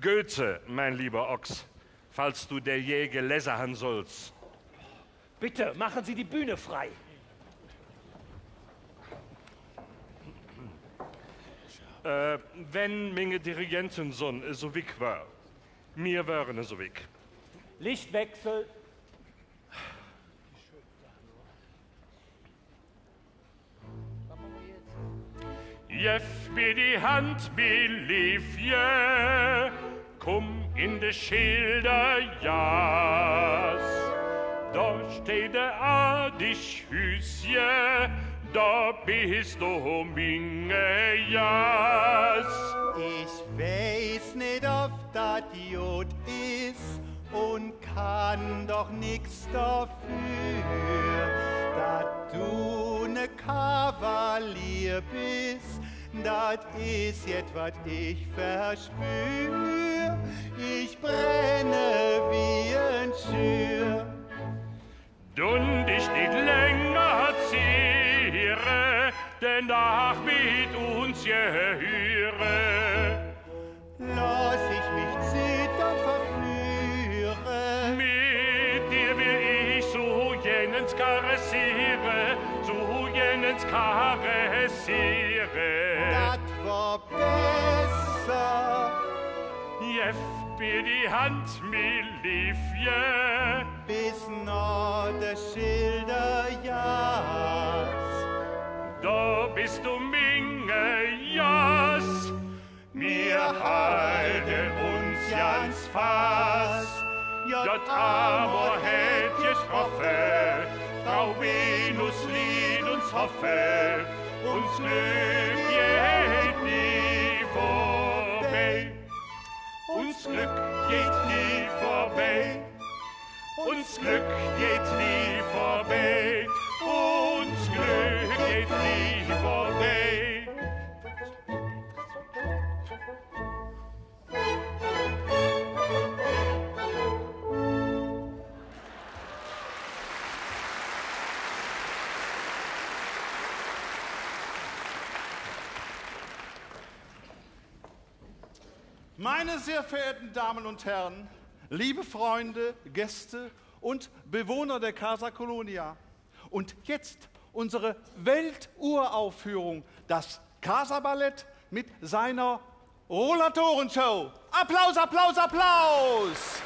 Goethe, mein lieber Ochs, falls du der je gelese han solls. Bitte, machen Sie die Bühne frei. Äh, wann minge Dirigentensonn esu wigg wör. Mir wören esu wigg. Lichtwechsel. Gev mir die Hand, mi Leevche, kumm en de Schildergass. Do steiht e aadig Hüüsche, do bes do minge Gass. Ich weiß nit, ov dat god es, un kann doch nix doför, dat do ne Kavalier bes. Dat es jet, wat ich verspür. Ich brenne wie en Schür. Dun dich nit länger ziere, den Dag met uns gehüre. Loss ich mich zittern verführe. Met dir will ich su gään ens karessiere, su gään ens karessiere. Dat wör besser. Gev mir die Hand, mi Leevche. Bes noh de Schildergass. Do bes do minge Gass. Mir halde uns ganz fass. Jet Amor hät getroffe, Frau Venus liet uns hoffe. Uns Glöck geiht nie vörbei. Uns Glöck geiht nie vörbei. Uns Glöck geiht nie vörbei. Uns Glöck geiht nie vörbei. Meine sehr verehrten Damen und Herren, liebe Freunde, Gäste und Bewohner der Casa Colonia, und jetzt unsere Welturaufführung, das Casa-Ballett mit seiner Rollatorenshow. Applaus, Applaus, Applaus!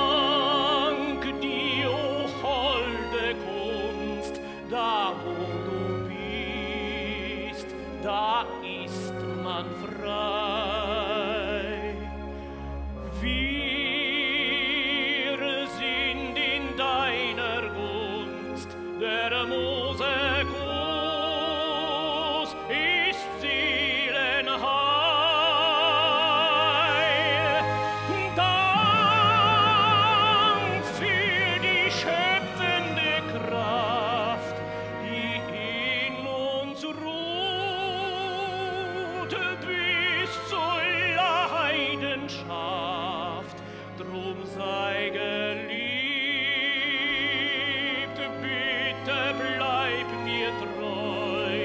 Dank dir, o holde Kunst, da wo du bist, da ist man frei. Wir sind in deiner Gunst, der Muse Gruß ist Seelenheil. Dank für die schöpfende Kraft, die in uns ruht bis zur Leidenschaft. Drum sei geliebt, bitte bleib mir treu.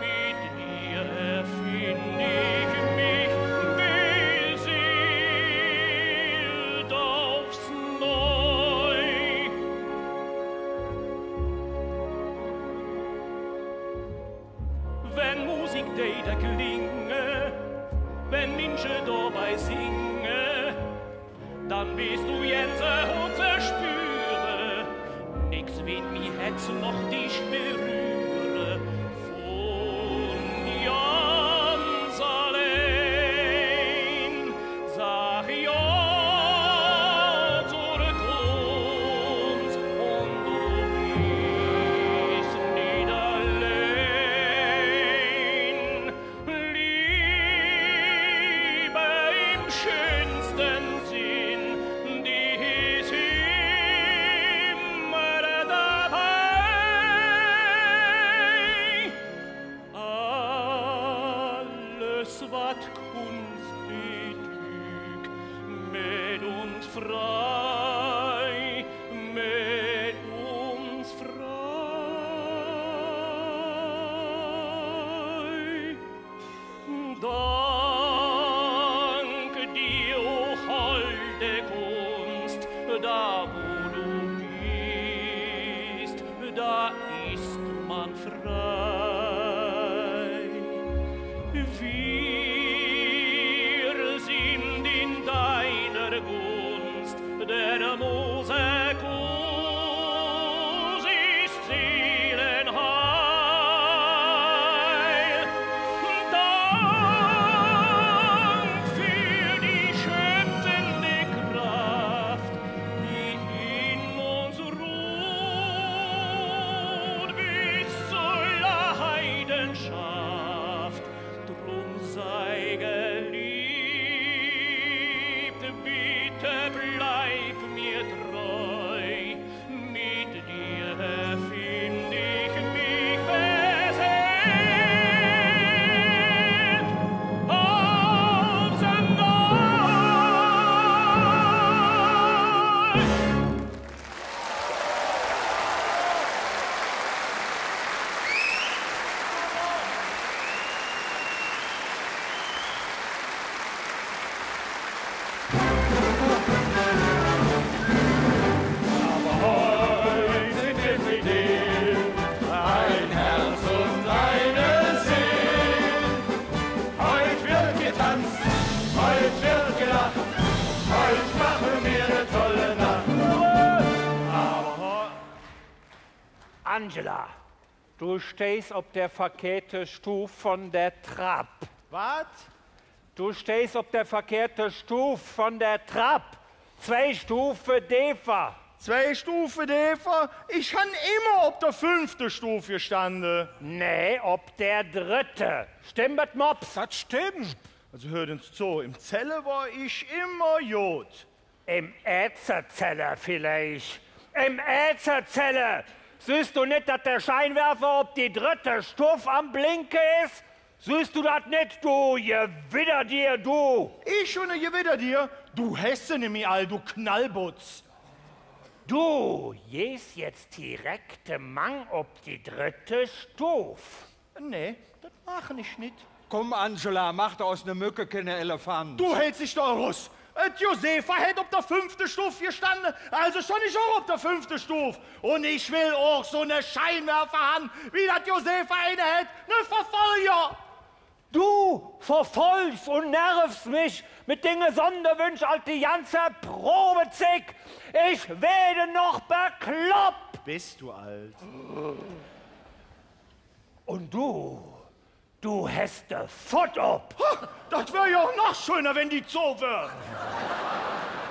Mit dir erfind ich mich beseelt aufs Neu. Wann Musik deit erklinge, wann Minsche dobei singe, dann wees do Gänsehaut verspüre. Nix weed mi Hätz noch dich berühre. Vun ganz allein sag Ja zur Gunst un do bist nit allein. Liebe im schönsten Sinn, die ist immer dabei. Alles, wat kunstig, met uns frei, met uns frei. Dank dir, o holde Kunst, da wo du bist, da ist man frei. Wir sind in deiner Gunst, der Muse Gruß ist Seelenheil. Dank für die schöpfende Kraft, die in uns ruht bis zur Leidenschaft. Drum sei geliebt, bitte Bleib mir treu, mit dir erfind ich mich beseelt aufs Neue. Aber heut sind wir fidel, ein Herz und eine Seel. Heut wird getanzt, heut wird gelacht, heut machen wir eine tolle Nacht. Aber Angela, du stehst op der verkehrte Stuf von der Trap. Wat? Du stehst op der verkehrte Stuf von der Trap. Zwei Stufe deefer. Zwei Stufe deefer? Ich han immer op der fünfte Stuf gestande. Nä, op der drette. Stemmp et, Mops? Dat stemmp. Also hör ens zo, em Zelle wor ich immer god. Em Ätzerzelle villeich. Em Ätzerzelle! Sühs do nit, dat der Scheinwerfer op die drette Stuf am Blinke es? Sühs do dat nit, do Gewidderdier, do? Ich un e Gewidderdier? Do häs se nimmi all, do Knallbutz. Do geihs jetz direk mang op die drette Stuf. Nä, dat maachen ich nit. Kumm, Angela, maach doch us ene Möcke keine Elefant. Do hälts dich doch erus. Et Josefa hät op der fünfte Stuf gestande, also stonn ich och op der fünfte Stuf. Un ich well och su ene Scheinwerfer han, wie dat Josefa eine hät, ne Verfolger. Do verfolgs un nervs mich met dinge Sonderwünsch allt die ganze Probezigg. Ich wääde noch beklopp. Bes do allt. Un do, do häs de Fott op. Ha, dat wör jo och noch schöner, wann die zo wör.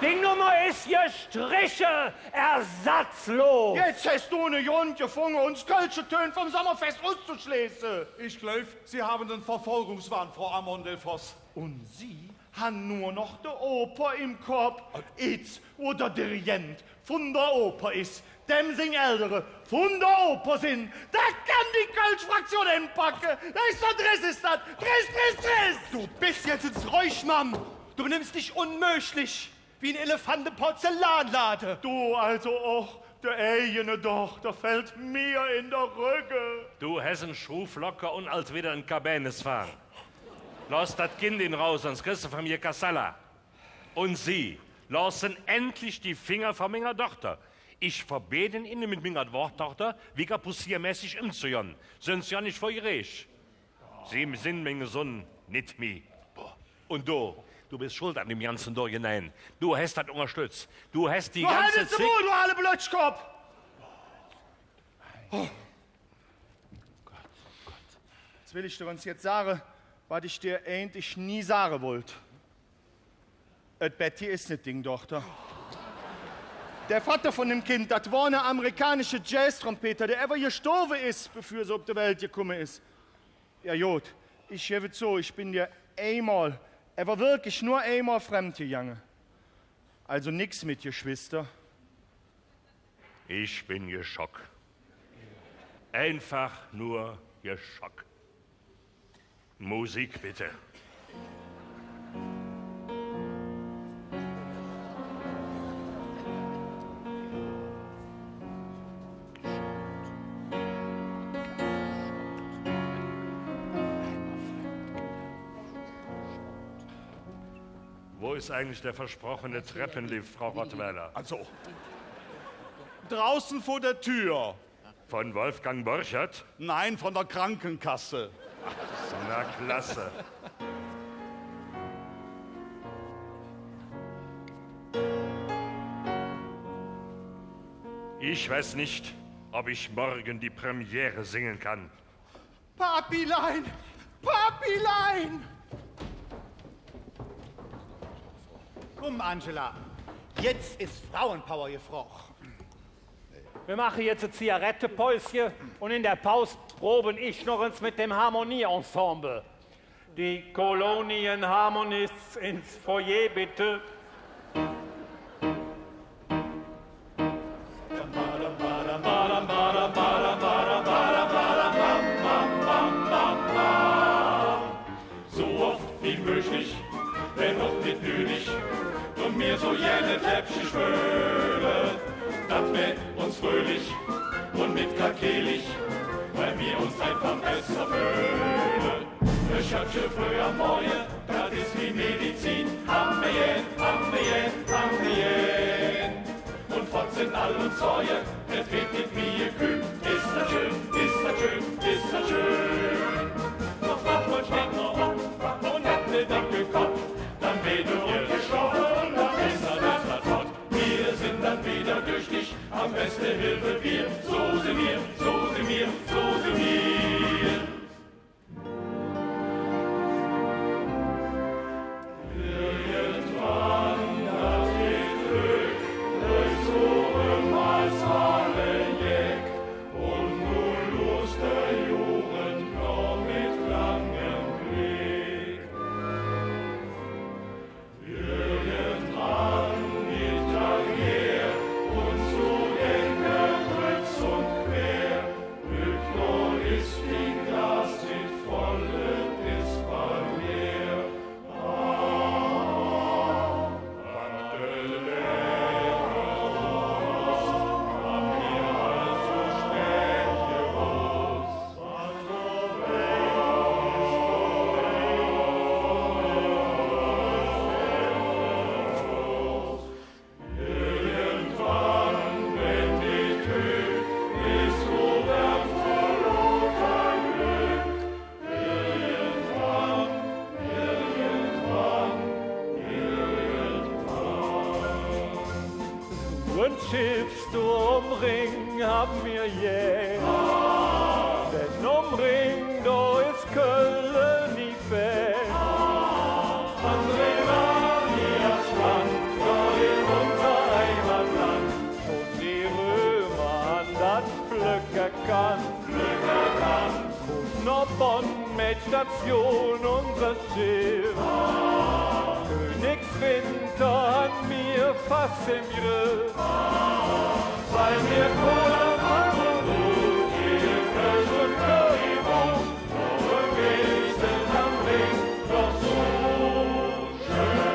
Die Nummer es gestriche, ersatzlos. Jetz häs do ene Grund gefunge, uns kölsche Tön vum Sommerfess uszeschleeße. Ich gläuv, Sie haben den Verfolgungswahn, Frau Amon Delfosse. Un Sie han nor noch de Oper em Kopp. Jetz, wo der Dirigent vun der Oper es, däm sing Eldere vun der Oper sin. Dat kann die kölsch Fraktion enpacke. Dat es doch, Dress es dat. Dress, Dress, Dress! Do bes jetz ens räuhig, Mamm. Do benemms dich unmöglich, wie en Elefant em Porzellanlade. Do, also och de eigene Dochter fällt mir en der Rögge. Do häs en Schruv locker un allt widder en Kabänes fang. Loss dat Kind en Rauh, söns kriss de vun mir Kassala. Un Sie, looße endlich die Finger vun minger Dochter. Ich verbeede Inne, met minger Wo-, Dochter wigger pussiermäßig ömzegonn. Söns gonn ich vör Gereech. Sie sin minge Sonn nit mih. Un do, do bes schuld an däm ganze Durchenein. Do häs dat ungerstötz. Do häs die ganze Zigg... Do haldes de Muul, do aale Blötschkopp! Oh. Gott, Gott. Jetz well ich dir ens jet sage, wat ich dir eigentlich nie sage wollt. Et Betty es nit ding Dochter. Der Vatter vun däm Kind, dat wor ne amerikanische Jazztrompeter, dä ävver gestorve es, bevör se op de Welt gekumme es. Jo god, ich gevve zo, ich ben dir eimol, ävver wirklich nor eimol fremd gegange. Also nix met Geschwister. Ich ben geschock. Einfach nur geschock. Musik bitte. Wo ist eigentlich der versprochene Treppenlift, Frau Rottweiler? Also, draußen vor der Tür. Von Wolfgang Borchert? Nein, von der Krankenkasse. Na klasse. Ich weiß nicht, ob ich morgen die Premiere singen kann. Papilein! Papilein! Kumm, Angela, jetz es Frauenpower gefrog. Mer maache jetz e Zigarettepäuschen un en der Paus probe ich noch ens met dem Harmonieensemble. Die Colonienharmonists ins Foyer, bitte. Kläppche spöle, dat mäht uns fröhlich un nit krakelig, weil mer uns einfach besser föhle. E Schöppche fröh am Morge, dat es wie Medizin. Hammer gään, hammer gään, hammer gään. Un fott sin all uns Sorge, et weed nit mih kühl. Es dat schön, es dat schön, es dat schön. Doch waad mer ens länger op, un hätt mer dat gekonnt, dann wör mer gestoff, un dann es dat, es dat fott. Mer sin dann widder düchtig, am beste Hilfe Bier. Su sin mer, su sin mer, su sin mer. Su en Schiffstour om Rhing han mer gään, denn om Rhing, do es Kölle nit fään. An Rhenanias Strand, do es unser Heimatland. Schon die Römer han dat flöck erkannt. Flöck erkannt. Kutt no Bonn, mäht Station unser Schiff. Königswinter han mer fass em Griff. Weil mer Kölle han un Rhing, Kölsch un Currywurst, doröm es et am Rhing doch su schön.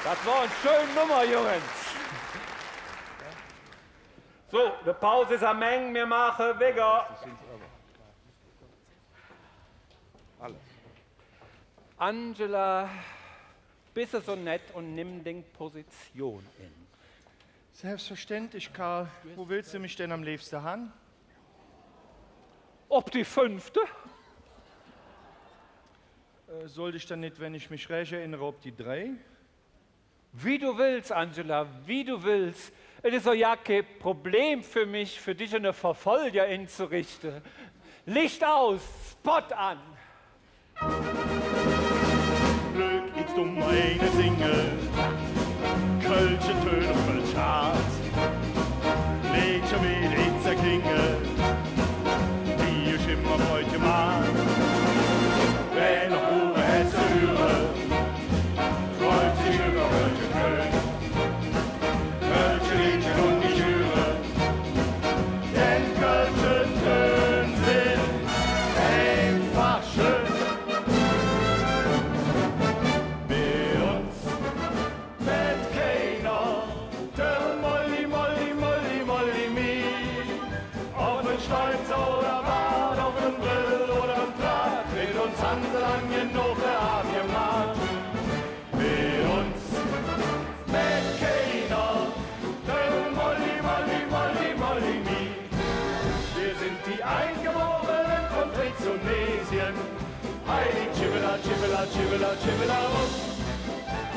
Dat wor en schön Nummer, Junge. Su, de Paus es am Eng, mer maache wigger. Angela, bes de su nett un nimm ding Position en. Selbstverständlich, Karl. Wo willst du mich denn am liebsten haben? Op die fünfte? Äh, sollt ich dann nicht, wenn ich mich recht erinnere, op die drei? Wie du willst, Angela, wie du willst. Et es doch jo kei Problem för mich, för dich ene Verfolger inzurichte. Licht aus, Spot an! Blöd, ich dumm, eine Single. Kölsche Töne, Kölsch Harz. Leedche wie de Itzer Klinge, die ich immer bräuchte mag. Wenn noch Uwe hätte höre, freut sich über Kölsche Töne. Kölsche Leedche un die Chöre, denn Kölsche Töne sin einfach schön. Bei uns met keiner, der Tunesien. Heidi Tschibbela, Tschibbela, Tschibbela, Tschibbela, wupp.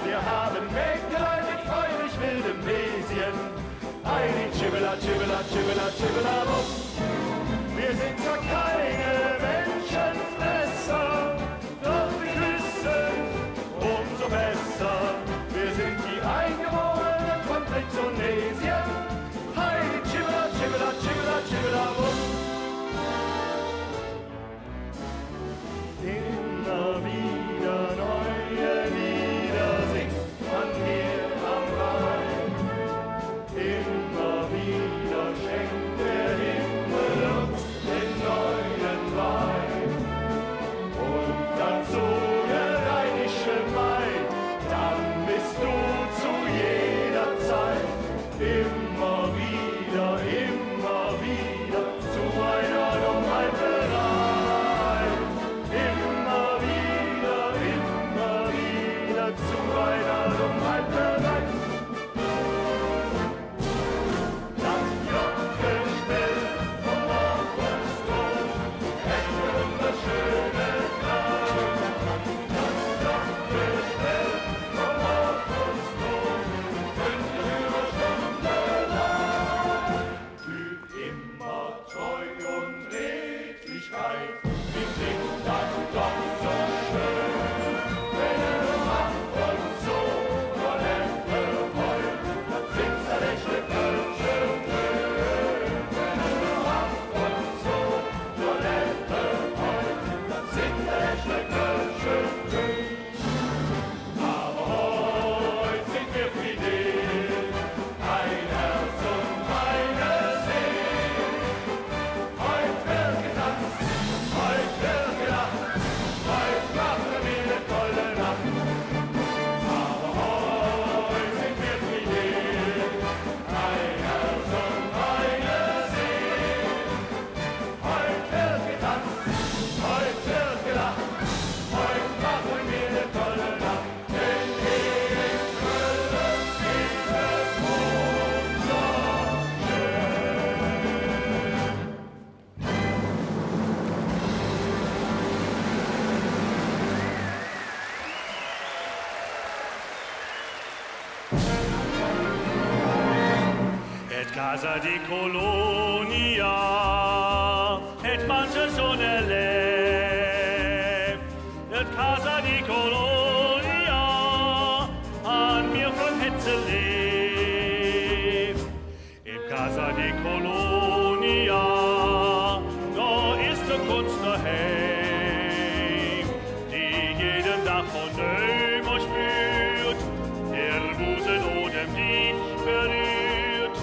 Wir haben Mägdelein mit feurig wildem Näschen. Heidi Tschibbela, Tschibbela, Tschibbela, Tschibbela, wupp. Wir sind zwar keine Menschenfresser, doch wir küssen umso besser. Wir sind die Eingeborenen von Trizonesien. Heidi Tschibbela, Tschibbela, Tschibbela, Tschibbela, wupp. Immer wieder neue Lieder singt man hier am Rhein. Immer wieder schenkt der Himmel uns den neuen Wein. Und dazu der rheinische Wein, dann bist du zu jeder Zeit immer wieder, immer wieder zu einer Dummheit bereit. Immer wieder, immer wieder zu einer Dummheit bereit. Et Casa di Colonia, et manche schon erläv. Et Casa di Colonia, han mir vun Hätze leev. Em Casa di Colonia, do es de Kunst doheim, die jeden Dag vun neu mer spürt, der Musenodem dich berührt.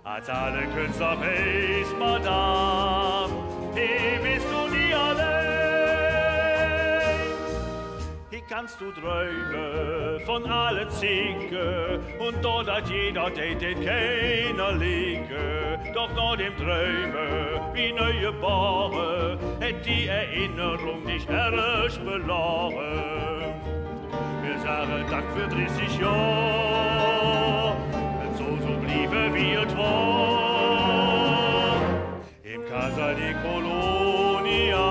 Als alle Künstler weiß, Madame, hee bes do nie allein. Hee kanns do dröme vun alle Zigge, un do deit jeder, dä deit keiner ligge. Doch noh dem Dröme, wie neugebore, hät die Erinnerung dich ärg belore. Mer sage Dank för drissig Johr, et soll su blieve, wie et wor. Em Casa di Colonia,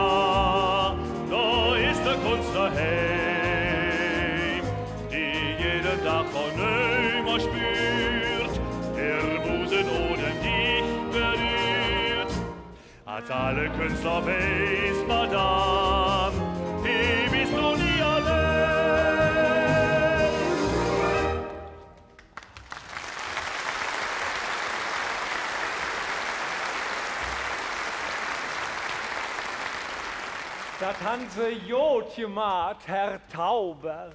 do es de Kunst doheim, die jeden Dag vun neu mer spürt, der Musenodem dich berührt. Als alle Künstler weiß, Madame, hee bes do nie allein. Dat han Se god gemaht, Herr Tauber.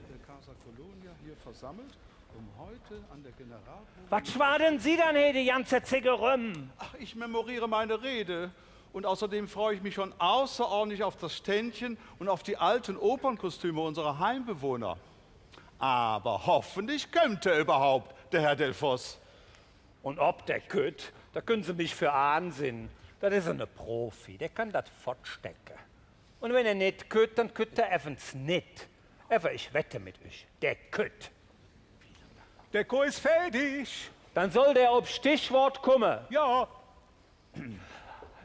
Der Casa Colonia hier versammelt, um heute an der Generalprobe. Wat schwaden Se dann hee de ganze Zigg eröm? Ach, ich memoriere meine Rede. Und außerdem freue ich mich schon außerordentlich auf das Ständchen und auf die alten Opernkostüme unserer Heimbewohner. Aber hoffentlich kommt er überhaupt, der Herr Delfosse. Un ov dä kütt, do künne Se mich för aansinne. Dat es ene Profi, dä kann dat fottstecke. Un wann hä nit kütt, dann kütt hä evvens nit. Ävver ich wette met üch, dä kütt. Der Chor ist fertig. Dann soll dä op Stichwort kumme. Ja.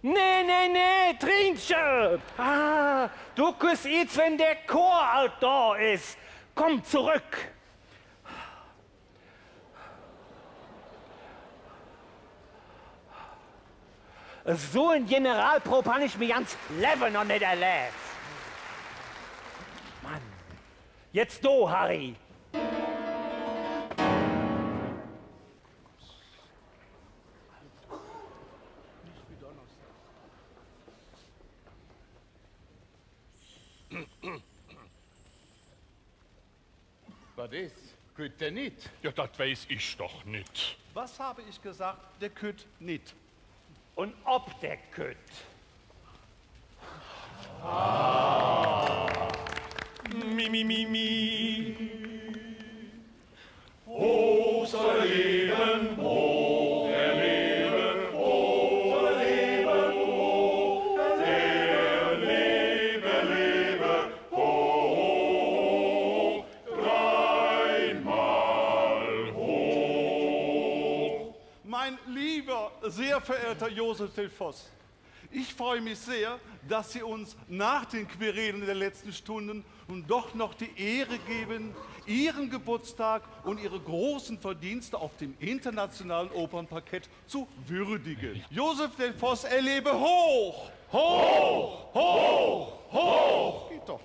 Nä, nä, nä, Trinkche! Ah, do küss ietz, wann der Chor ald do es. Kumm zoröck. Su en Generalprob han ich mi ganz Levve noch nit erläv. Mann. Jetz do, Harry. Wat es? Kütt dä nit? Jo, dat weiß ich doch nit. Was habe ich gesagt? Dä kütt nit. Un ov dä kütt. Mi, mi, mi, mi. Hoch soll er levve, hoch soll er levve, hoch soll er levve, hoch soll er levve, levve, levve, hoch, dreimol hoch. Mein lieber, sehr verehrter Josef Dell Foss, ich freue mich sehr, dass Sie uns nach den Querelen der letzten Stunden nun doch noch die Ehre geben, Ihren Geburtstag und Ihre großen Verdienste auf dem internationalen Opernparkett zu würdigen. Josef Dell Foss, er lebe hoch! Hoch, hoch, hoch! Geht doch.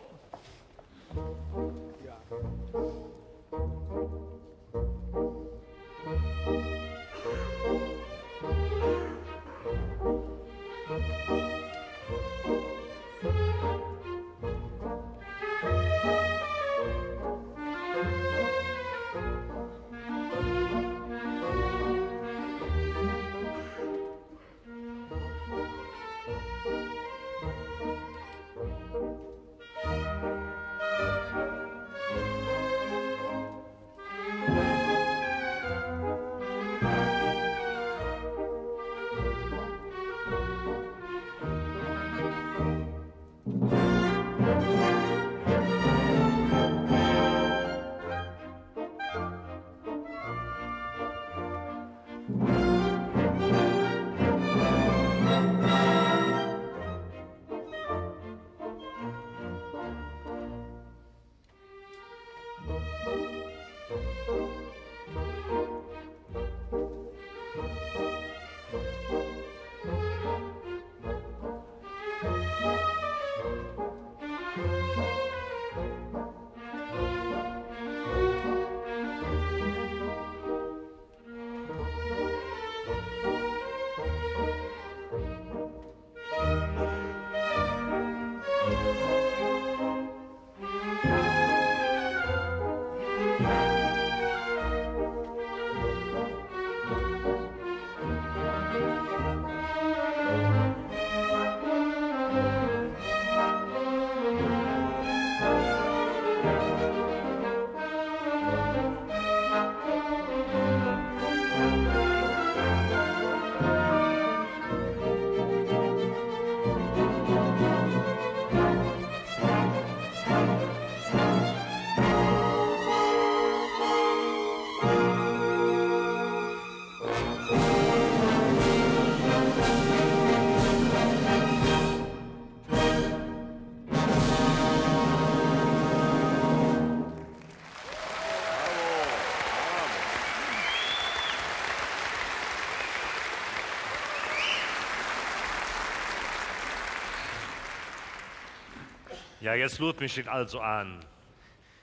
Jo, jetz luurt mich nit all su aan.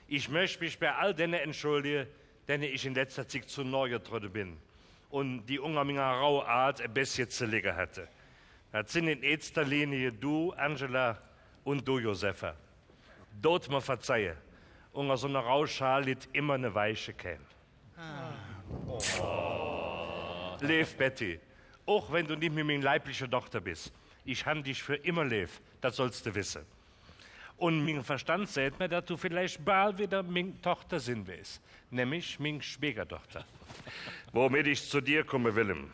Ich mööch mich bei all denne entschuldige, denne ich en letzter Zigg zo noh getrodde ben un die unger minger Rauaat e bessche ze ligge hatte. Dat sin en eetster Linie do, Angela, un do, Josefa. Dot mer verzeihe, unger su ner Rauschal litt immer ne weiche Kään. Leev Betty, och wann do nit mih ming leibliche Dochter bes, ich han dich för immer leev, dat solls de wesse. Un ming Verstand säht mer, dat do villeich baal widder ming Dochter sin wees, nämlich ming Schwiegerdochter. Womet ich zo dir kumme, Willem.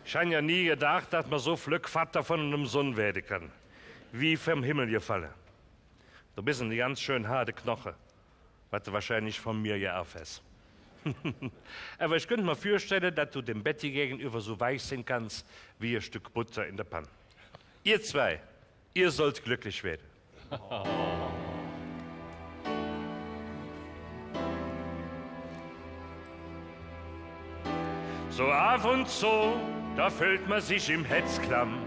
Ich han jo nie gedaach, dat mer su flöck Vatter vun enem Sonn wääde kann. Wie vum Himmel gefalle. Do bes ene ganz schön hade Knoche, wat de wahrscheinlich vun mir geerv häs. Ävver ich künnt mer vürstelle, dat do dem Betty gägenüvver su weich sin kanns wie e Stöck Botter en der Pann. Ehr zwei, ehr sollt glöcklich weede. Su av un zo, do föhlt mer sich em Hätz klamm.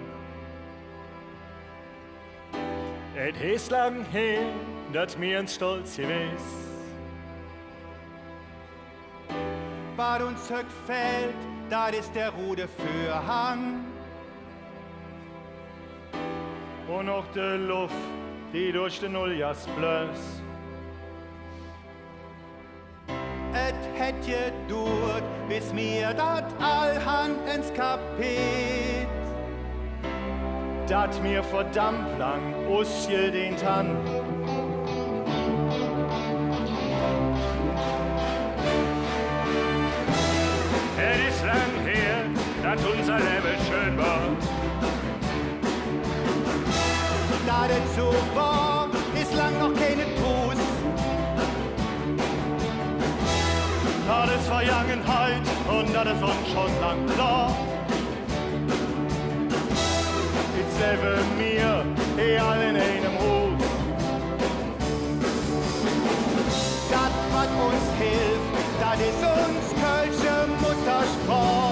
Et es lang her, dat mir ens stolz gewäs. Wat uns hügg fählt, dat es der rude Vürhang. Un och de Luff, die durch de Nulljahr blös. Et hät geduurt, bes mir dat all han ens kapeet, dat mir verdammp lang usgedeent han. Et es lang her, dat unser Levve schön wor. Dat et su wor, es lang noch keine Truus. Dat es Vergangenheit un dat es uns schon lang klor. Jetz levve mir he all en einem Huus. Dat, wat uns hilf, dat es uns kölsche Muttersproch.